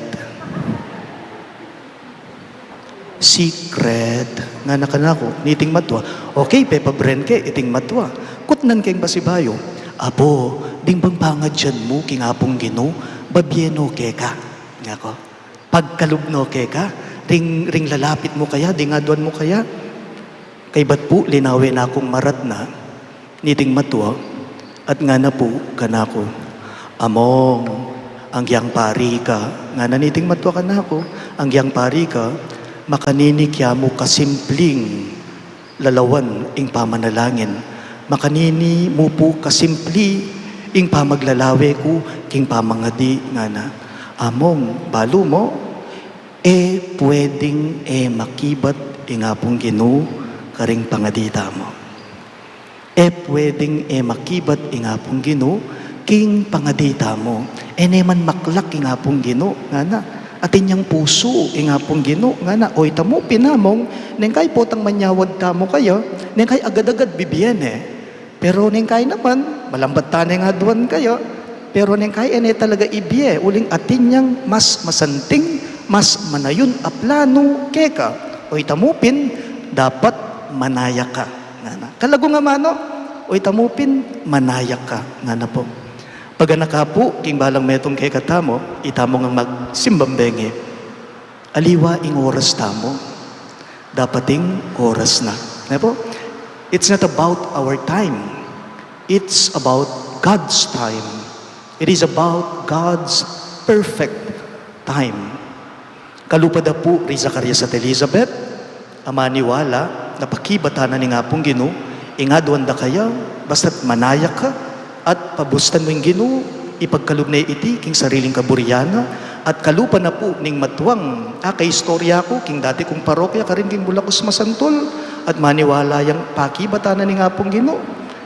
Secret," ngana kanaku niting matua. Okay, pepabren ke iting matua. Kutnan keng pasibayu, "Apu, ding bang pangadyan mu king Apung Ginu, babie no keka?" ngaku. "Pagkalub no keka, ring, ring lalapit mu kaya, ding aduan mu kaya?" Kaybat pu, linawe na kung maratna niting matua, at ngana pu kanaku, "Among, agyang pari ka," ngana niting matua kanaku, "agyang pari ka, makanini kya mu kasimpling lalawan ing pamanalangin? Makanini mu pu kasimpli ing pamaglalawe ku king pamangadi?" ngana. "Among, balu mu, e pwedeng e makibat ing Apung Ginu karing pangadi tamu. E pwedeng e makibat ing Apung Ginu king pangadi tamu. E ne man maklak ing Apung Ginu," ngana. "Atin yang pusu ing Apung Ginu," ngana. O ita mu pin, Among, neng kay potang manyawad tamu kaya, neng kay agad-agad bibie ne. Pero neng kay naman, malambat tane ing aduan kaya. Pero neng kay e ne talaga ibie, uling atin yang mas masanting, mas manayun a planu keka. O ita mu pin, dapat manaya ka, ngana. Kalagu nga amanu, o ita mu pin, manaya ka, ngana pu. Paganaka pu king balang metung kekatamu, itamu ngang magsimbang bengi. Aliwa ing oras tamu, dapat ing oras na. Ne pu? It's not about our time. It's about God's time. It is about God's perfect time. Kalupa da pu ri Zacarias at Elizabeth, a maniwala, na pakibatan na ning Apung Ginu ing aduan da kaya, basta't manaya ka, at pabustan mu ing Ginu, ipagkalub ne iti king sariling kaburian na, At kalupa na pu ning matuang akaistorya ku king dati kung parokya karin king Bulacos Masantul, at maniwala yang pakibatan na ning Apung Ginu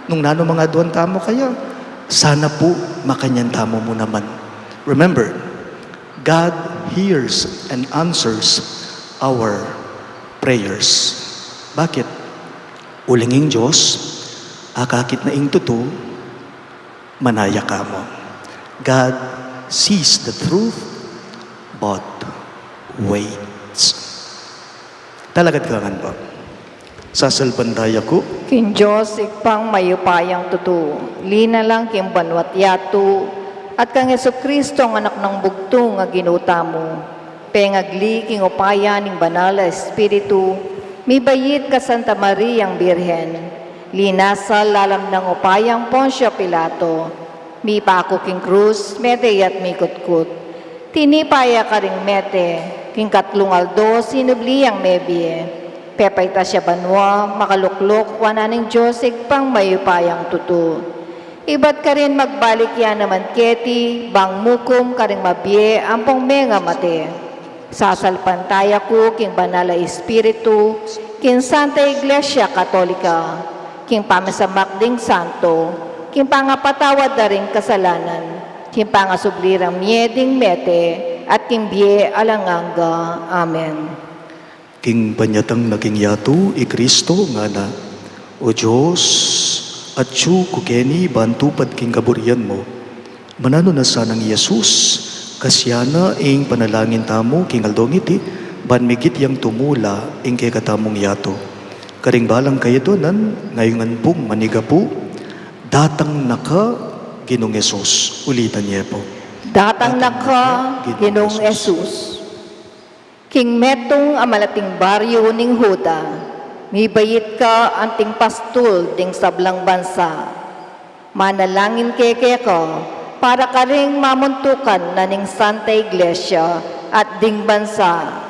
nung nanu mang aduan tamu kaya, sana pu makanyan tamu mu naman. Remember, God hears and answers our prayers. Bakit? Uling ing Dios, akakit na ing tutu, manaya ka mu. God sees the truth, but waits. Talagad ka ngan pu. Sasalpantaya ku king Dios Ibpang mayupayang tutu, linalang king banua't yatu, at kang Jesucristo, ing Anak nang Bugtung a Ginu tamu, pengagli king upaya ning Banal a Espiritu, mibait kang Santa Mariang Birhen, linasal lalam ning upayang Poncio Pilato, mipaku king krus, mete ya't mikutkut. Tinipa ya karing mete, king katlung aldo sinubli yang mebie. Pepaitas ya banua, makalukluk wanan ning Dios Ibpang mayupayang tutu. Ibat karin magbalik ya naman keti, bang mukum karing mabie ampong menga mate. Sasalpantaya ku king Banal a Espiritu, king Santa Iglesia Katolika, king pamisamak ding santo, king pangapatawad da ring kasalanan, king pangasubli rang mie ding mete, at king bie alang angga. Amen. King panyatang na king yatu i Kristo, ngana, O Dios, atyu ku keni ban tupad king kaburian mu. Mananu na sanang Jesus, kasian na ing panalangin tamu king aldong iti, ban migit yang tumula ing kekatamung yatu. Karing balang kayaduanan, ngayun ngan pung manigapu, datang na ka, Ginung Jesus. Ulitan ye pu. Datang na ka, Ginung Jesus. King metung a malating baryu ning Juda, mibait ka anting pastul ding sablang bansa. Manalangin ke keka para karing mamuntukan na ning Santa Iglesia at ding bansa.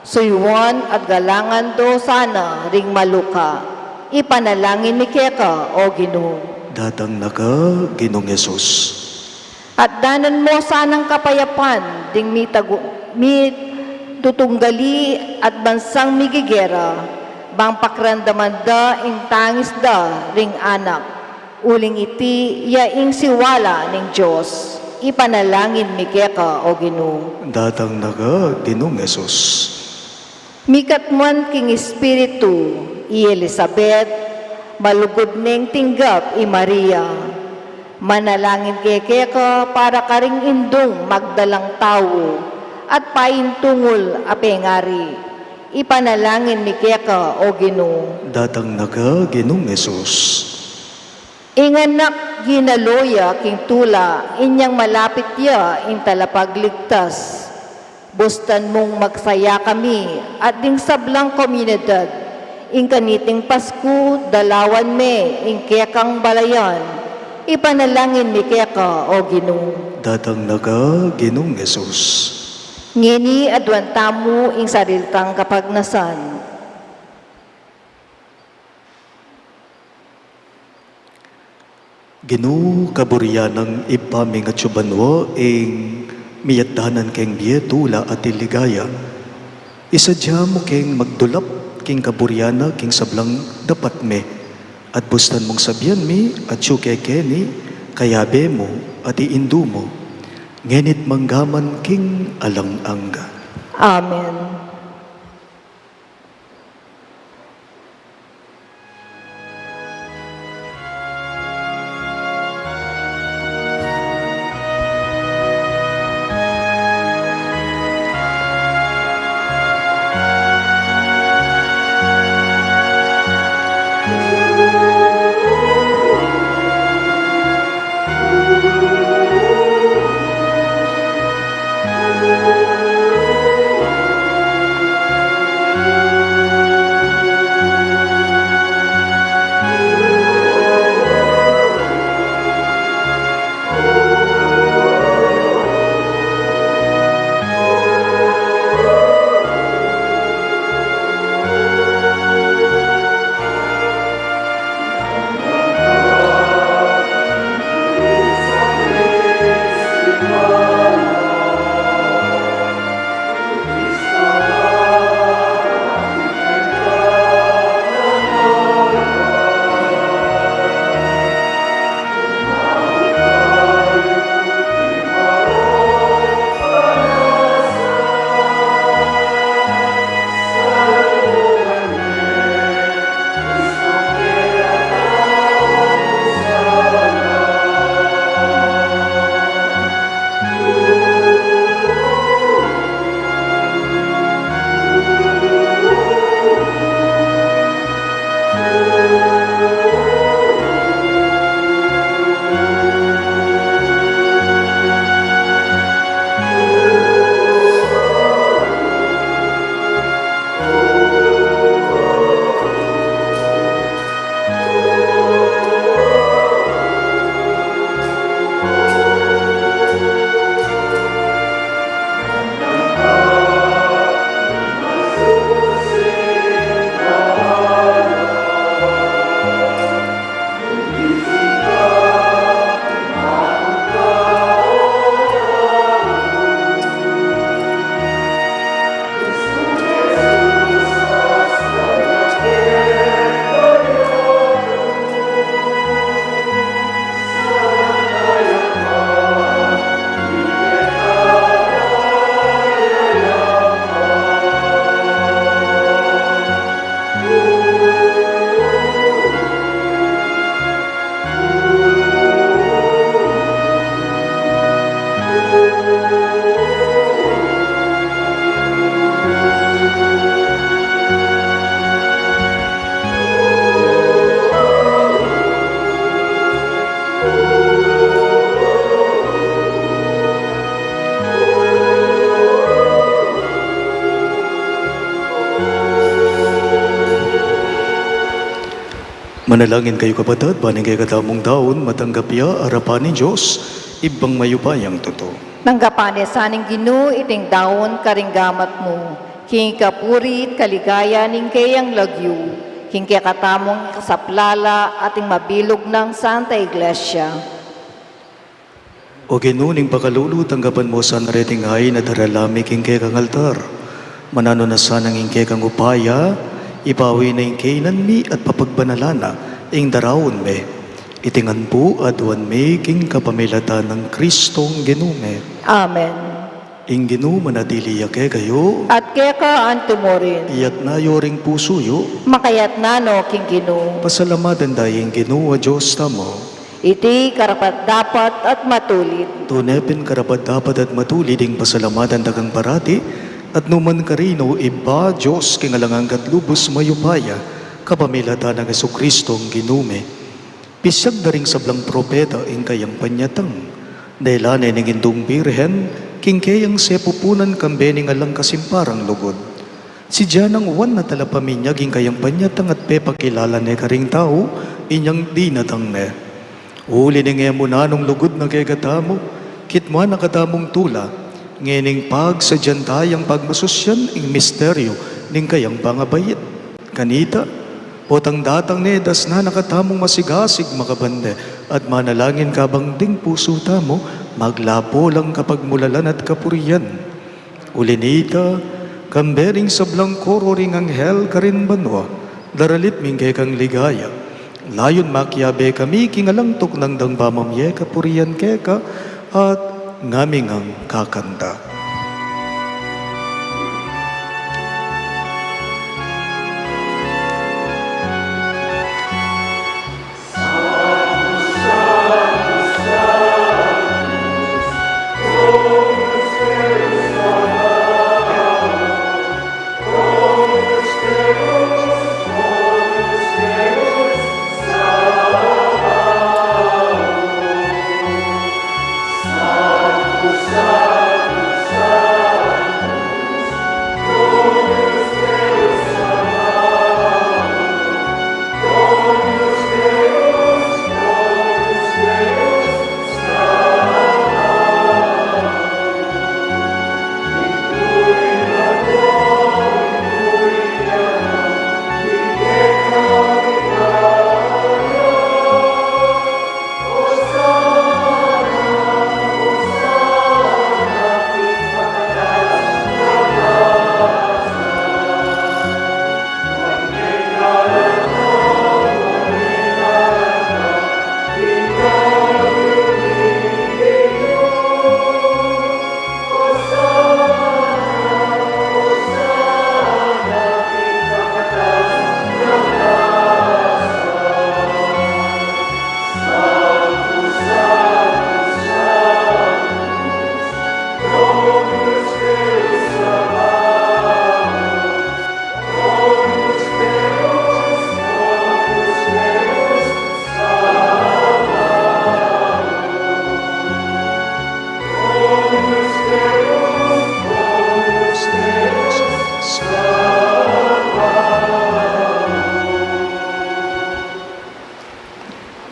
Suyuan at galangan do sana ring maluka. Ipanalangin mi keka, O Ginu. Datang na ka, Ginung Jesus. At danan mo sanang kapayapan ding mitagu-, mitutunggali at bansang migigera, bang pakiramdaman da ing tangis da ring anak. Uling iti ya ing siwala ning Dios. Ipanalangin mi keka, O Ginu. Datang na ka, Ginung Jesus. Mikatmuan king Espiritu i Elisabet, malugud neng tinggap i Maria. Manalangin ke keka para karing indung magdalang tau, at paintungul a pengari. Ipanalangin mi keka, O Ginu. Datang na ka, Ginung Jesus. Ing anak ginalo ya king tula, inyang malapit ya ing talapagligtas. Bustan mung magsaya kami at ding sablang komunidad, ing kaniting Pasku, dalawan me ing kekang balayan. Ipanalangin mi keka, O Ginu. Datang na ka, Ginung Jesus. Ngeni aduan tamu ing sarili tang kapagnasan. Ginu, kaburian nang Ibpa ming atsu banua, ing miyatdanan keng bie, tula at ligaya. Isadia mu keng magdulap king kaburian na king sablang dapat me, at bustan mung sabian mi atsu ke keni, kayabe mu at i Indu mu, ngeni't manggaman king alang angga. Amen. Manalangin kayu, kapatad, ban ing kekatamung daun matanggap ya arapan ning Dios, Ibpang mayupayang tutu. Tanggapan na sa ning Ginu iting daun karing gamat mu, king kapurian at kaligayan ning keyang lagyu, king kekatamung kasaplalan at ning mabilug nang Santa Iglesia. O Ginu, ning pakalulu, tanggapan mu sana reting ain a daralan mi king kekang altar. Mananu na sana ing kekang upaya, ipawi na ing kainan mi at papagbanalan na ing daraun mi. Iti ngan pu aduan mi king kapamilatan nang Kristong Ginu mi. Amen. Ing Ginu manatili ya kekayu. At keka antimurin. Iyatas yu ring pusu yu. Makayatas no king Ginu. Pasalamatan taya ing Ginu a Dios tamu. Iti karapat-dapat at matulid. Tune pin karapat-dapat at matulid ing pasalamatan da kang parati, at nukarin man, O Ibpa, Dios king alang angga at lubus mayupaya, kapamilatan nang Jesukristong Ginu mi. Pisiag da ring sablang propeta ing kayang panyatang. Dalan ne ning Indung Birhen, king keyang sepupunan kambe ning alang kasimparang lugud. Sidya nang Juan a talapaminyag ing kayang panyatang at pepakilala ne karing tau inyang dinatang ne. Uli ning e mu nanung lugud na kekatamu, kitmuan na katamung tula, ngening pagsadyan tayang pagmasusyan ing misteryu ning kayang pangabait. Kanita, potang datang ne, dasnan na katamung masigasig makabande, at manalangin kabang ding pusu tamu maglapo lang kapagmulalan at kapurian. Uli nita, kambe ring sablang koro ring anghel karin banua, daralit mi ing kekang ligaya. Layun makiabe kami king alang tuknang dang pamamie kapurian keka, at ngami ngang kakanta.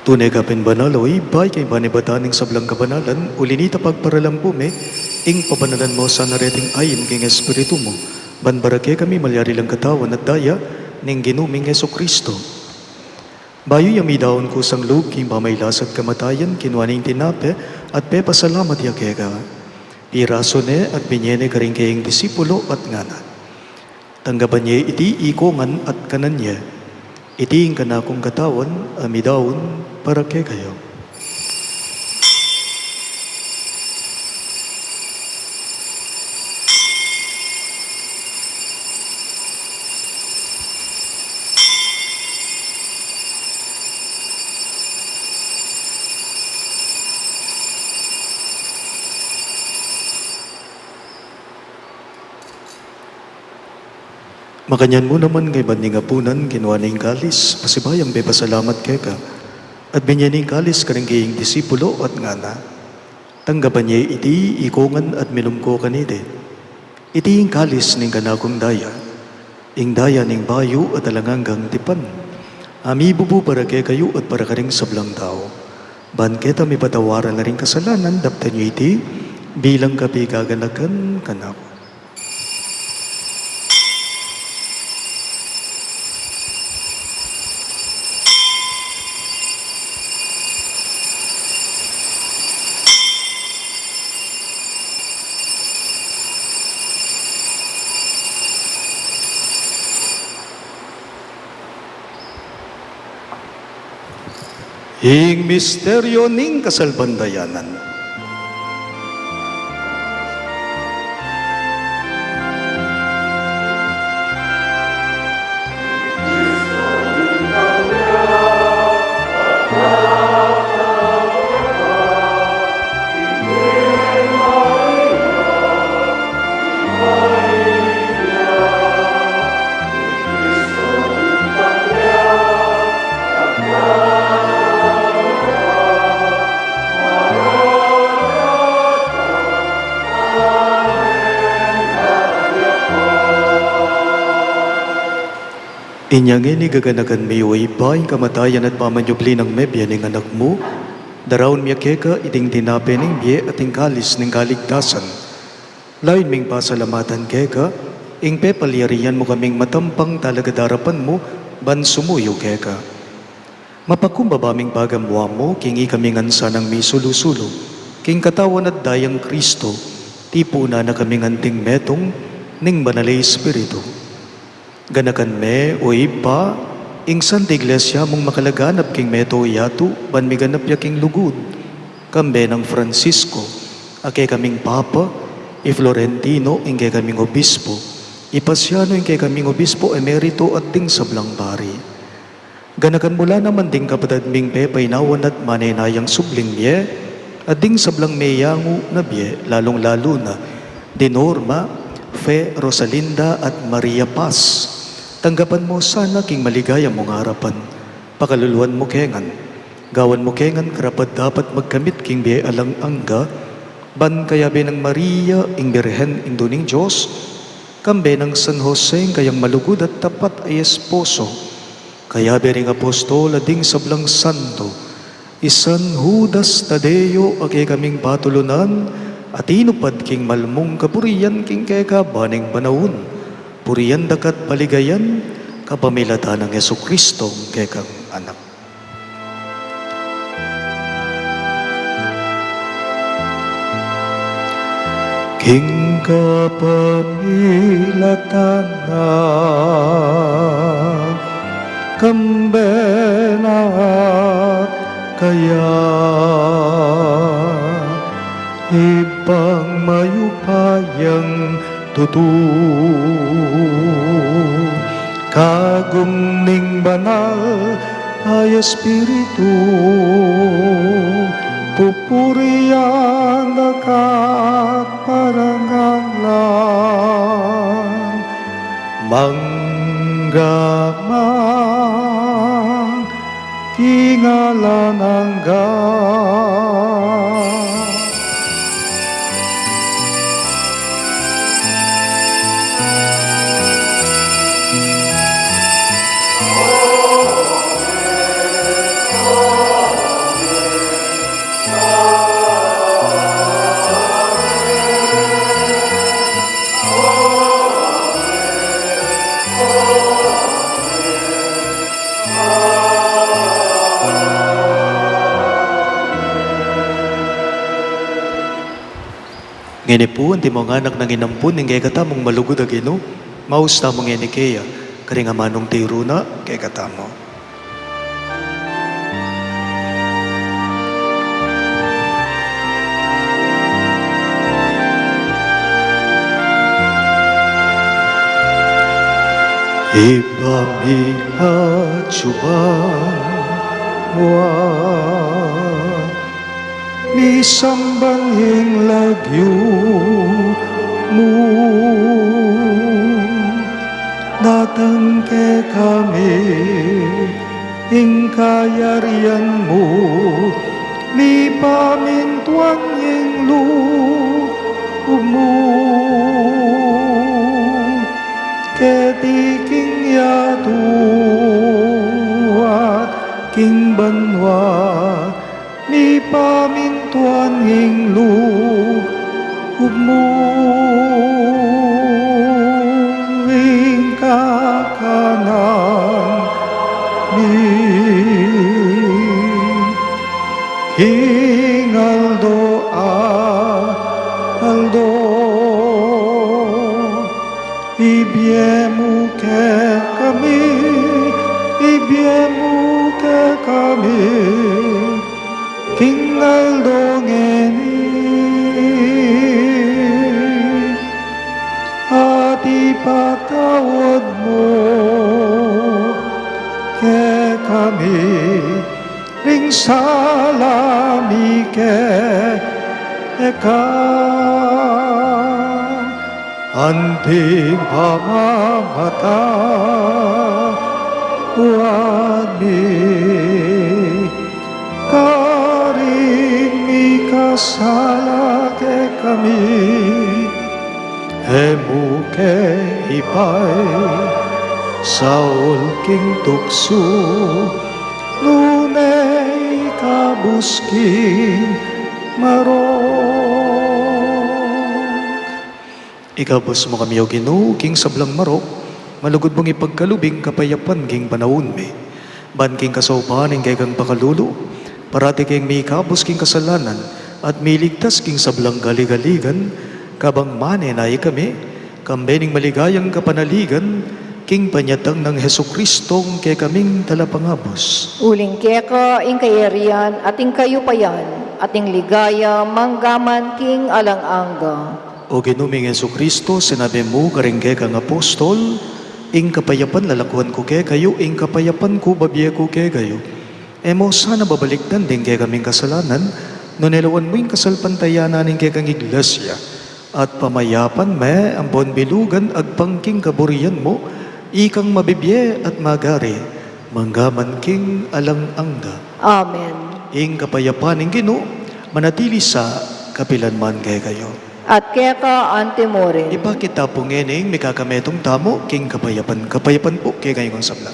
Tune ka pin banal, o Ibpa, ika ing panibatan ning sablang kabanalan, uli nita pagparalan pu mi ing pabanalan mu sana reting ain king Espiritu mu, ban para kekami malyari lang katawan at daya ning Ginu ming Jesucristo. Bayu ya midaun kusang lub king pamagkasakit at kamatayan, kinua ne ing tinape at pepasalamat ya keka. Pirasu ne at binye ne karing kayang disipulo at ngana: Tanggapan ye iti ikongan at kanan ye. Iti ing kanakung katawan a midaun para kekayu. Makanyan mu naman, kaybat ning apunan, kinua ne ing kalis, pasibayung pepasalamat keka, at binye ne ing kalis karing kayang disipulo at ngana: Tanggapan ye iti ikongan at minum ko kaniti. Iti ing kalis ning kanakung daya, ing daya ning bayu at alang anggang tipan, Amibubu para kekayu at para karing sablang tau. Ban keta mipatawaran la ring kasalanan, daptan yu iti bilang kapigaganakan kanaku. Ing misteryu ning kasalpantayanan. Inya ngeni gaganakan mi, o Ibpa, ing kamatayan at pamanyubli nang mebie ning Anak mu, daraun mi keka iting tinape ning bie at ing kalis ning kaligtasan. Layun ming pasalamatan keka ing pepalyarian mu kaming matampang talagad arapan mu ban sumuyu keka. Mapakumbaba ming pagamuan mu king ikami ngan sanang misulu-sulu king katawan at dayang Kristo, tipunan na kaming anting metung ning Banal a Espiritu. Ganakan me, o Ibpa, ing Santa Iglesia mung makalaganap king mabilug a yatu, ban miganap ya king lugud, kambe nang Francisco a kekaming Papa, i Florentino ing kekaming Obispo, i Pasiano ing kekaming Obispo Emerito, at ding sablang pari. Ganakan mu la naman ding kapatad ming pepainawan at manenayang subling mie, at ding sablang meyangu na bie, lalung-lalu na di Norma, Fe, Rosalinda, at Maria Paz. Tanggapan mu sana king maligaya mung arapan. Pakaluluan mu ke ngan. Gawan mu ke ngan karapat-dapat magkamit king bie alang angga, ban kayabe nang Maria, ing Birhen, Indu ning Dios, kambe nang San Jose, ing kayang malugud at tapat a esposo, kayabe ring apostol a ding sablang santo, i San Judas Tadeo a kekaming patulunan, a tinupad king malmung kapurian king kekaba ning panaun, purian da ka at paligayan, kapamilatan nang Jesucristo, kekang Anak. King kapamilatan na, kambe na at kaya, Ibpang mayupayang tutu, kagum ning Banal a Espiritu, pupurian da ka at parangalan, mangga man king alang angga. Ngeni pu, antimong anak nang inampun ning kekatamung malugud a Ginu, maus tamu ngeni keya, karing amanung tiru na kekatamu. Ibpa mi, atsu ban wa, misamban ing lagyu mu, datang kekami ing kayarian mu, mipamintuan ing lub mu keti king yatu king banua, mipamintuan ing lub mu ing kakanan mi king aldo-aldo. Ibie mu kekami, ibie mu kekami king aldo ngeni, at ipatawad mu kekami ring sala mi keka, anti ing pamamatawad mi karing mikasala kekami. E mu ke ipaisaul king tuksu, nune ikabus king marok. Ikabus mu kami, O Ginu, king sablang marok, malugud mung ipagkalub ing kapayapan king panaun mi. Ban king kasaupan ning kekang pakalulu, parati keng mikabus king kasalanan at miligtas king sablang galigaligan, kabang manenaya kami, kambe ning maligayang kapanaligan, king panyatang nang Jesucristong kekaming Talapangabus. Uling keka ing kayarian at ing kayupayan at ing ligaya manggaman king alang angga. O Ginu ming Jesucristo, sinabi mu karing kekang apostol, ing kapayapan lalakuan ku kekayu, ing kapayapan ku babie ku kekayu. E mu sana babalikdan ding kekaming kasalanan, nune lawan mu ing kasalpantayanan ning kekang Iglesia, at pamayapan me ampon bilugan agpang king kaburian mu, ikang mabibie at magari manggaman king alang angga. Amen. Ing kapayapan ning Ginu manatili sa kapilan man kekayu. At keka anti mu rin. Ipakit ta pu ngening mikakametung tamu king kapayapan. Kapayapan pu kekayung sabla.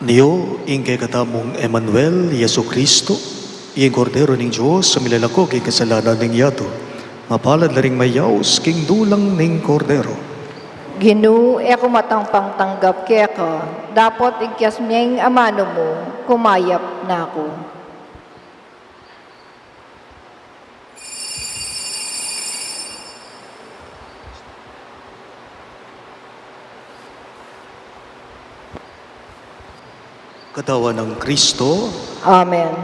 Nio ing kekatamung Emmanuel, Jesucristo, ing Kordero ning Dios, a milalako king kasalanan ning yatu. Mapalad la ring mayaus king dulang ning Kordero. Ginu, e ku matang pangtanggap keka, dapot ikyas me ing amanu mu, kumayap na ku. Katawan nang Kristo. Amen.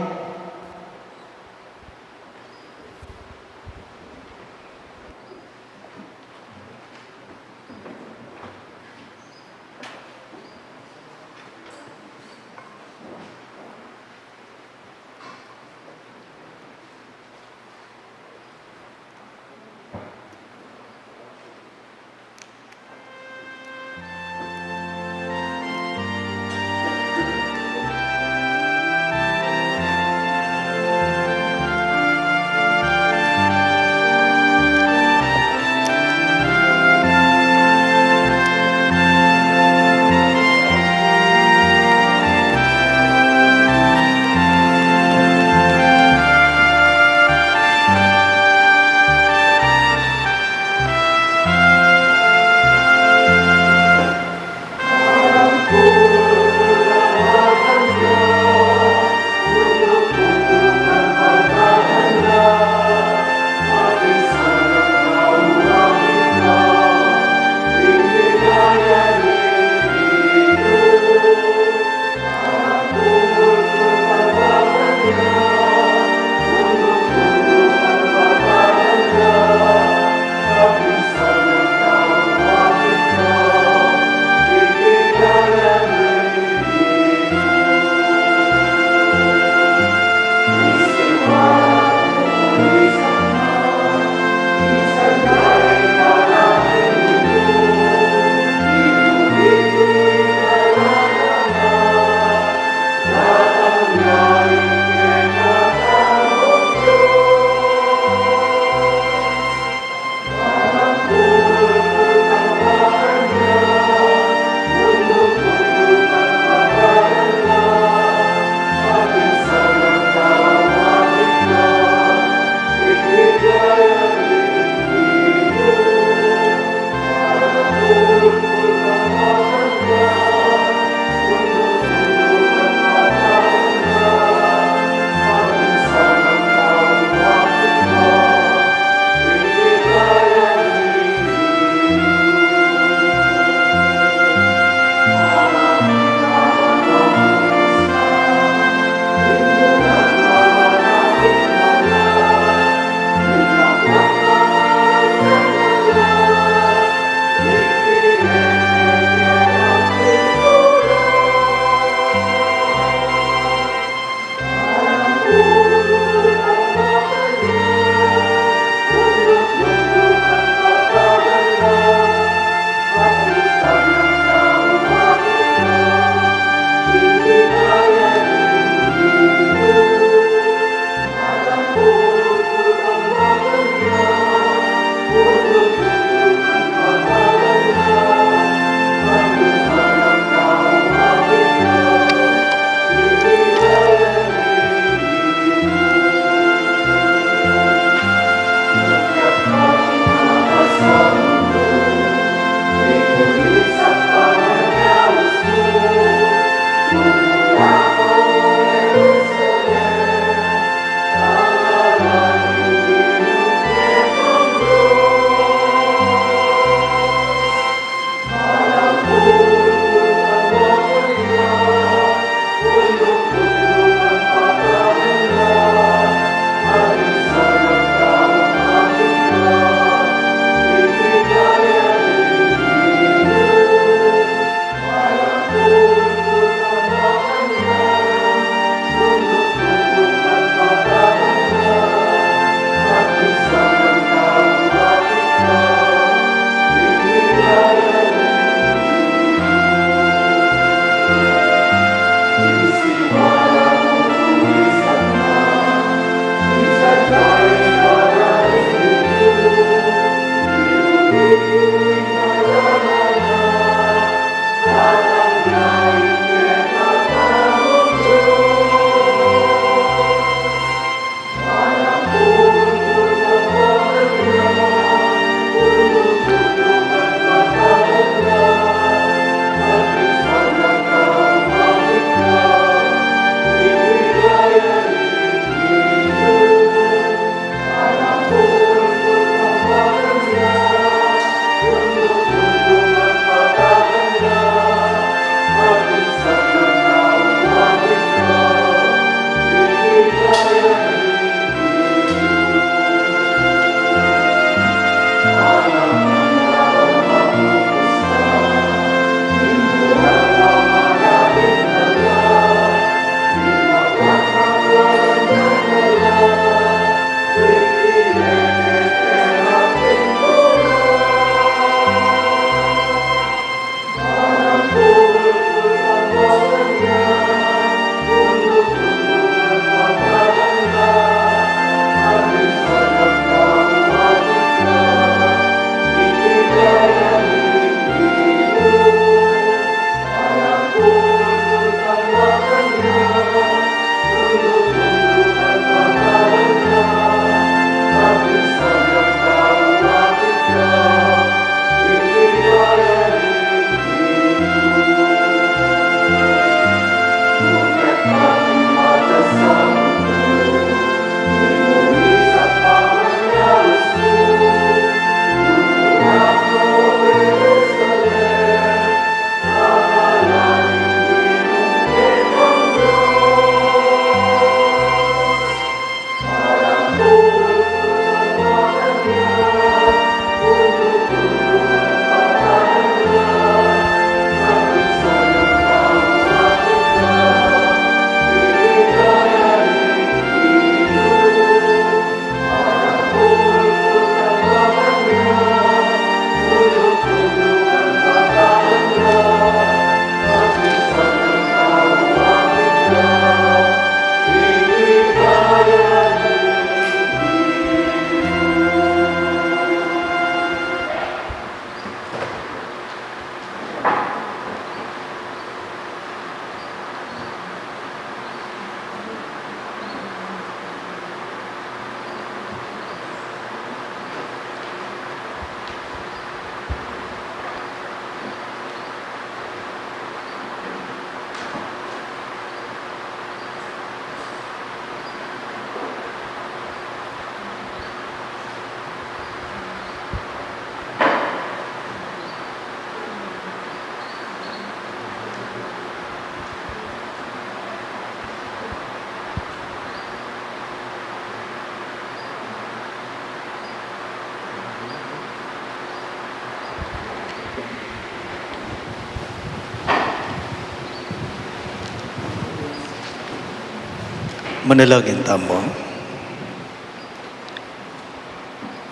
Manalangin tamu.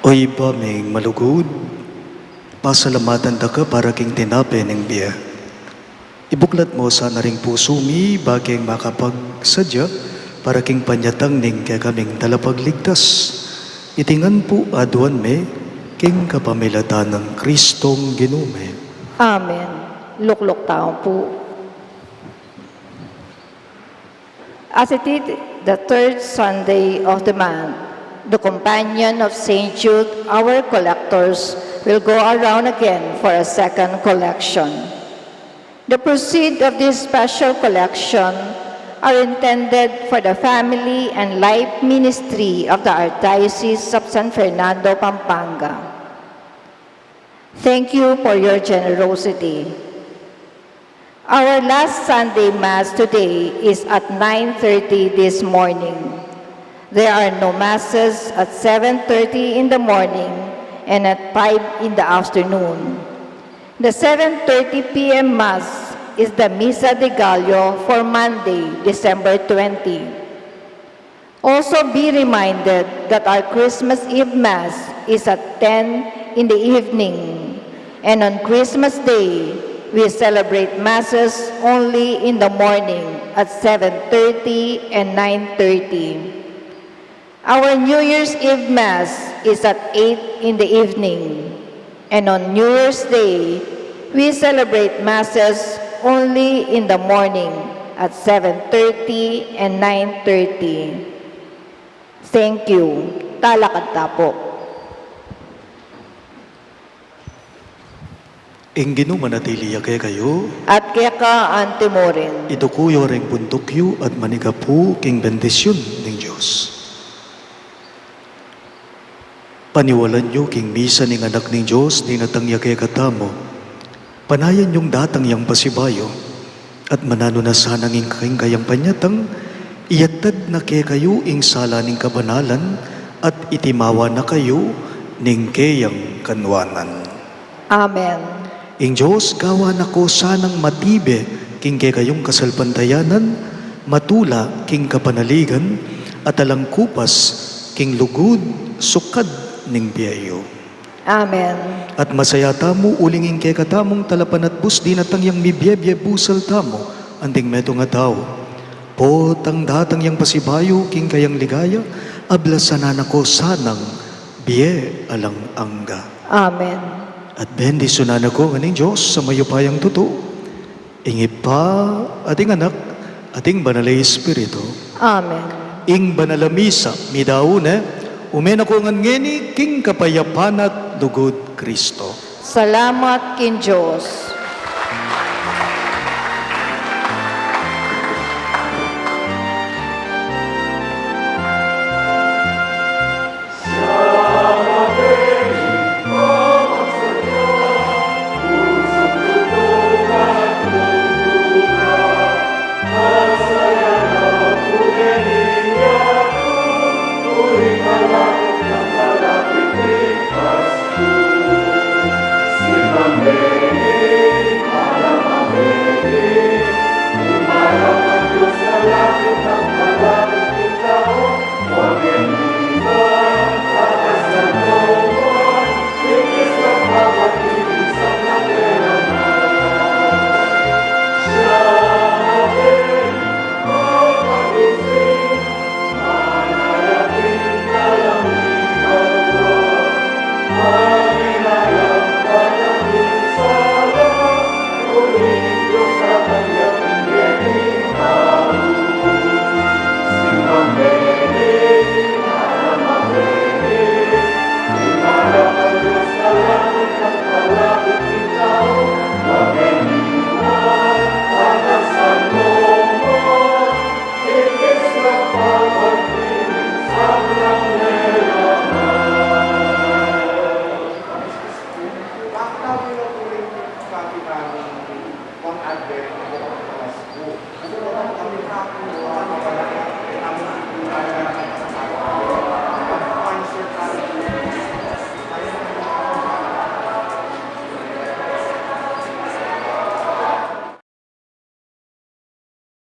O Ibpa ming malugud, pasalamatan da ka para king tinape ning bie. Ibuklat mu sana ring pusu mi, ba keng makapagsadya para king panyatang ning kekaming Talapagligtas. Iti ngan pu aduan mi king kapamilatan nang Kristong Ginu mi. Amen. Lukluk tamu pu. As it is the third Sunday of the month, the companion of Saint Jude, our collectors, will go around again for a second collection. The proceeds of this special collection are intended for the family and life ministry of the Archdiocese of San Fernando, Pampanga. Thank you for your generosity. Our last Sunday Mass today is at nine thirty this morning. There are no Masses at seven thirty in the morning and at five in the afternoon. The seven thirty P M Mass is the Misa de Gallo for Monday, December twenty. Also be reminded that our Christmas Eve Mass is at ten in the evening, and on Christmas Day, we celebrate Masses only in the morning at seven thirty and nine thirty. Our New Year's Eve Mass is at eight in the evening. And on New Year's Day, we celebrate Masses only in the morning at seven thirty and nine thirty. Thank you. Talakad ta pu. Ing Ginu manatili ya kekayu. At keka antimurin. Iduku yu ring buntuk yu at manigapu king bendisyun ning Dios. Paniwalan yu king misa ning Anak ning Dios, dinatang ya kekatamu. Panayan yung datang yang pasibayu, at mananu na sana ning king kayang panyatang, iyatad na kekayu ing sala ning kabanalan, at itimawa na kayu ning keyang kanwanan. Amen. Ing Dios gawan na ko sanang matibe king kekayung kasalpantayanan, matula king kapanaligan, at alang kupas king lugud sukad ning bie yu. Amen. At masaya tamu uling ing kekatamung talapanatbus dinatang yang mibie-bie busal tamu, anting metung a tau. Potang datang yang pasibayu king kayang ligaya, ablasan na ko sanang bie alang angga. Amen. At bendisyunan na ko ngan ning Dios a mayupayang tutu, ing Ibpa, at ing Anak, at ing Banal a Espiritu. Amen. Ing banal a misa, midaun ne, ume na ko ngan ngeni king kapayapan at lugud Kristo. Salamat king Dios.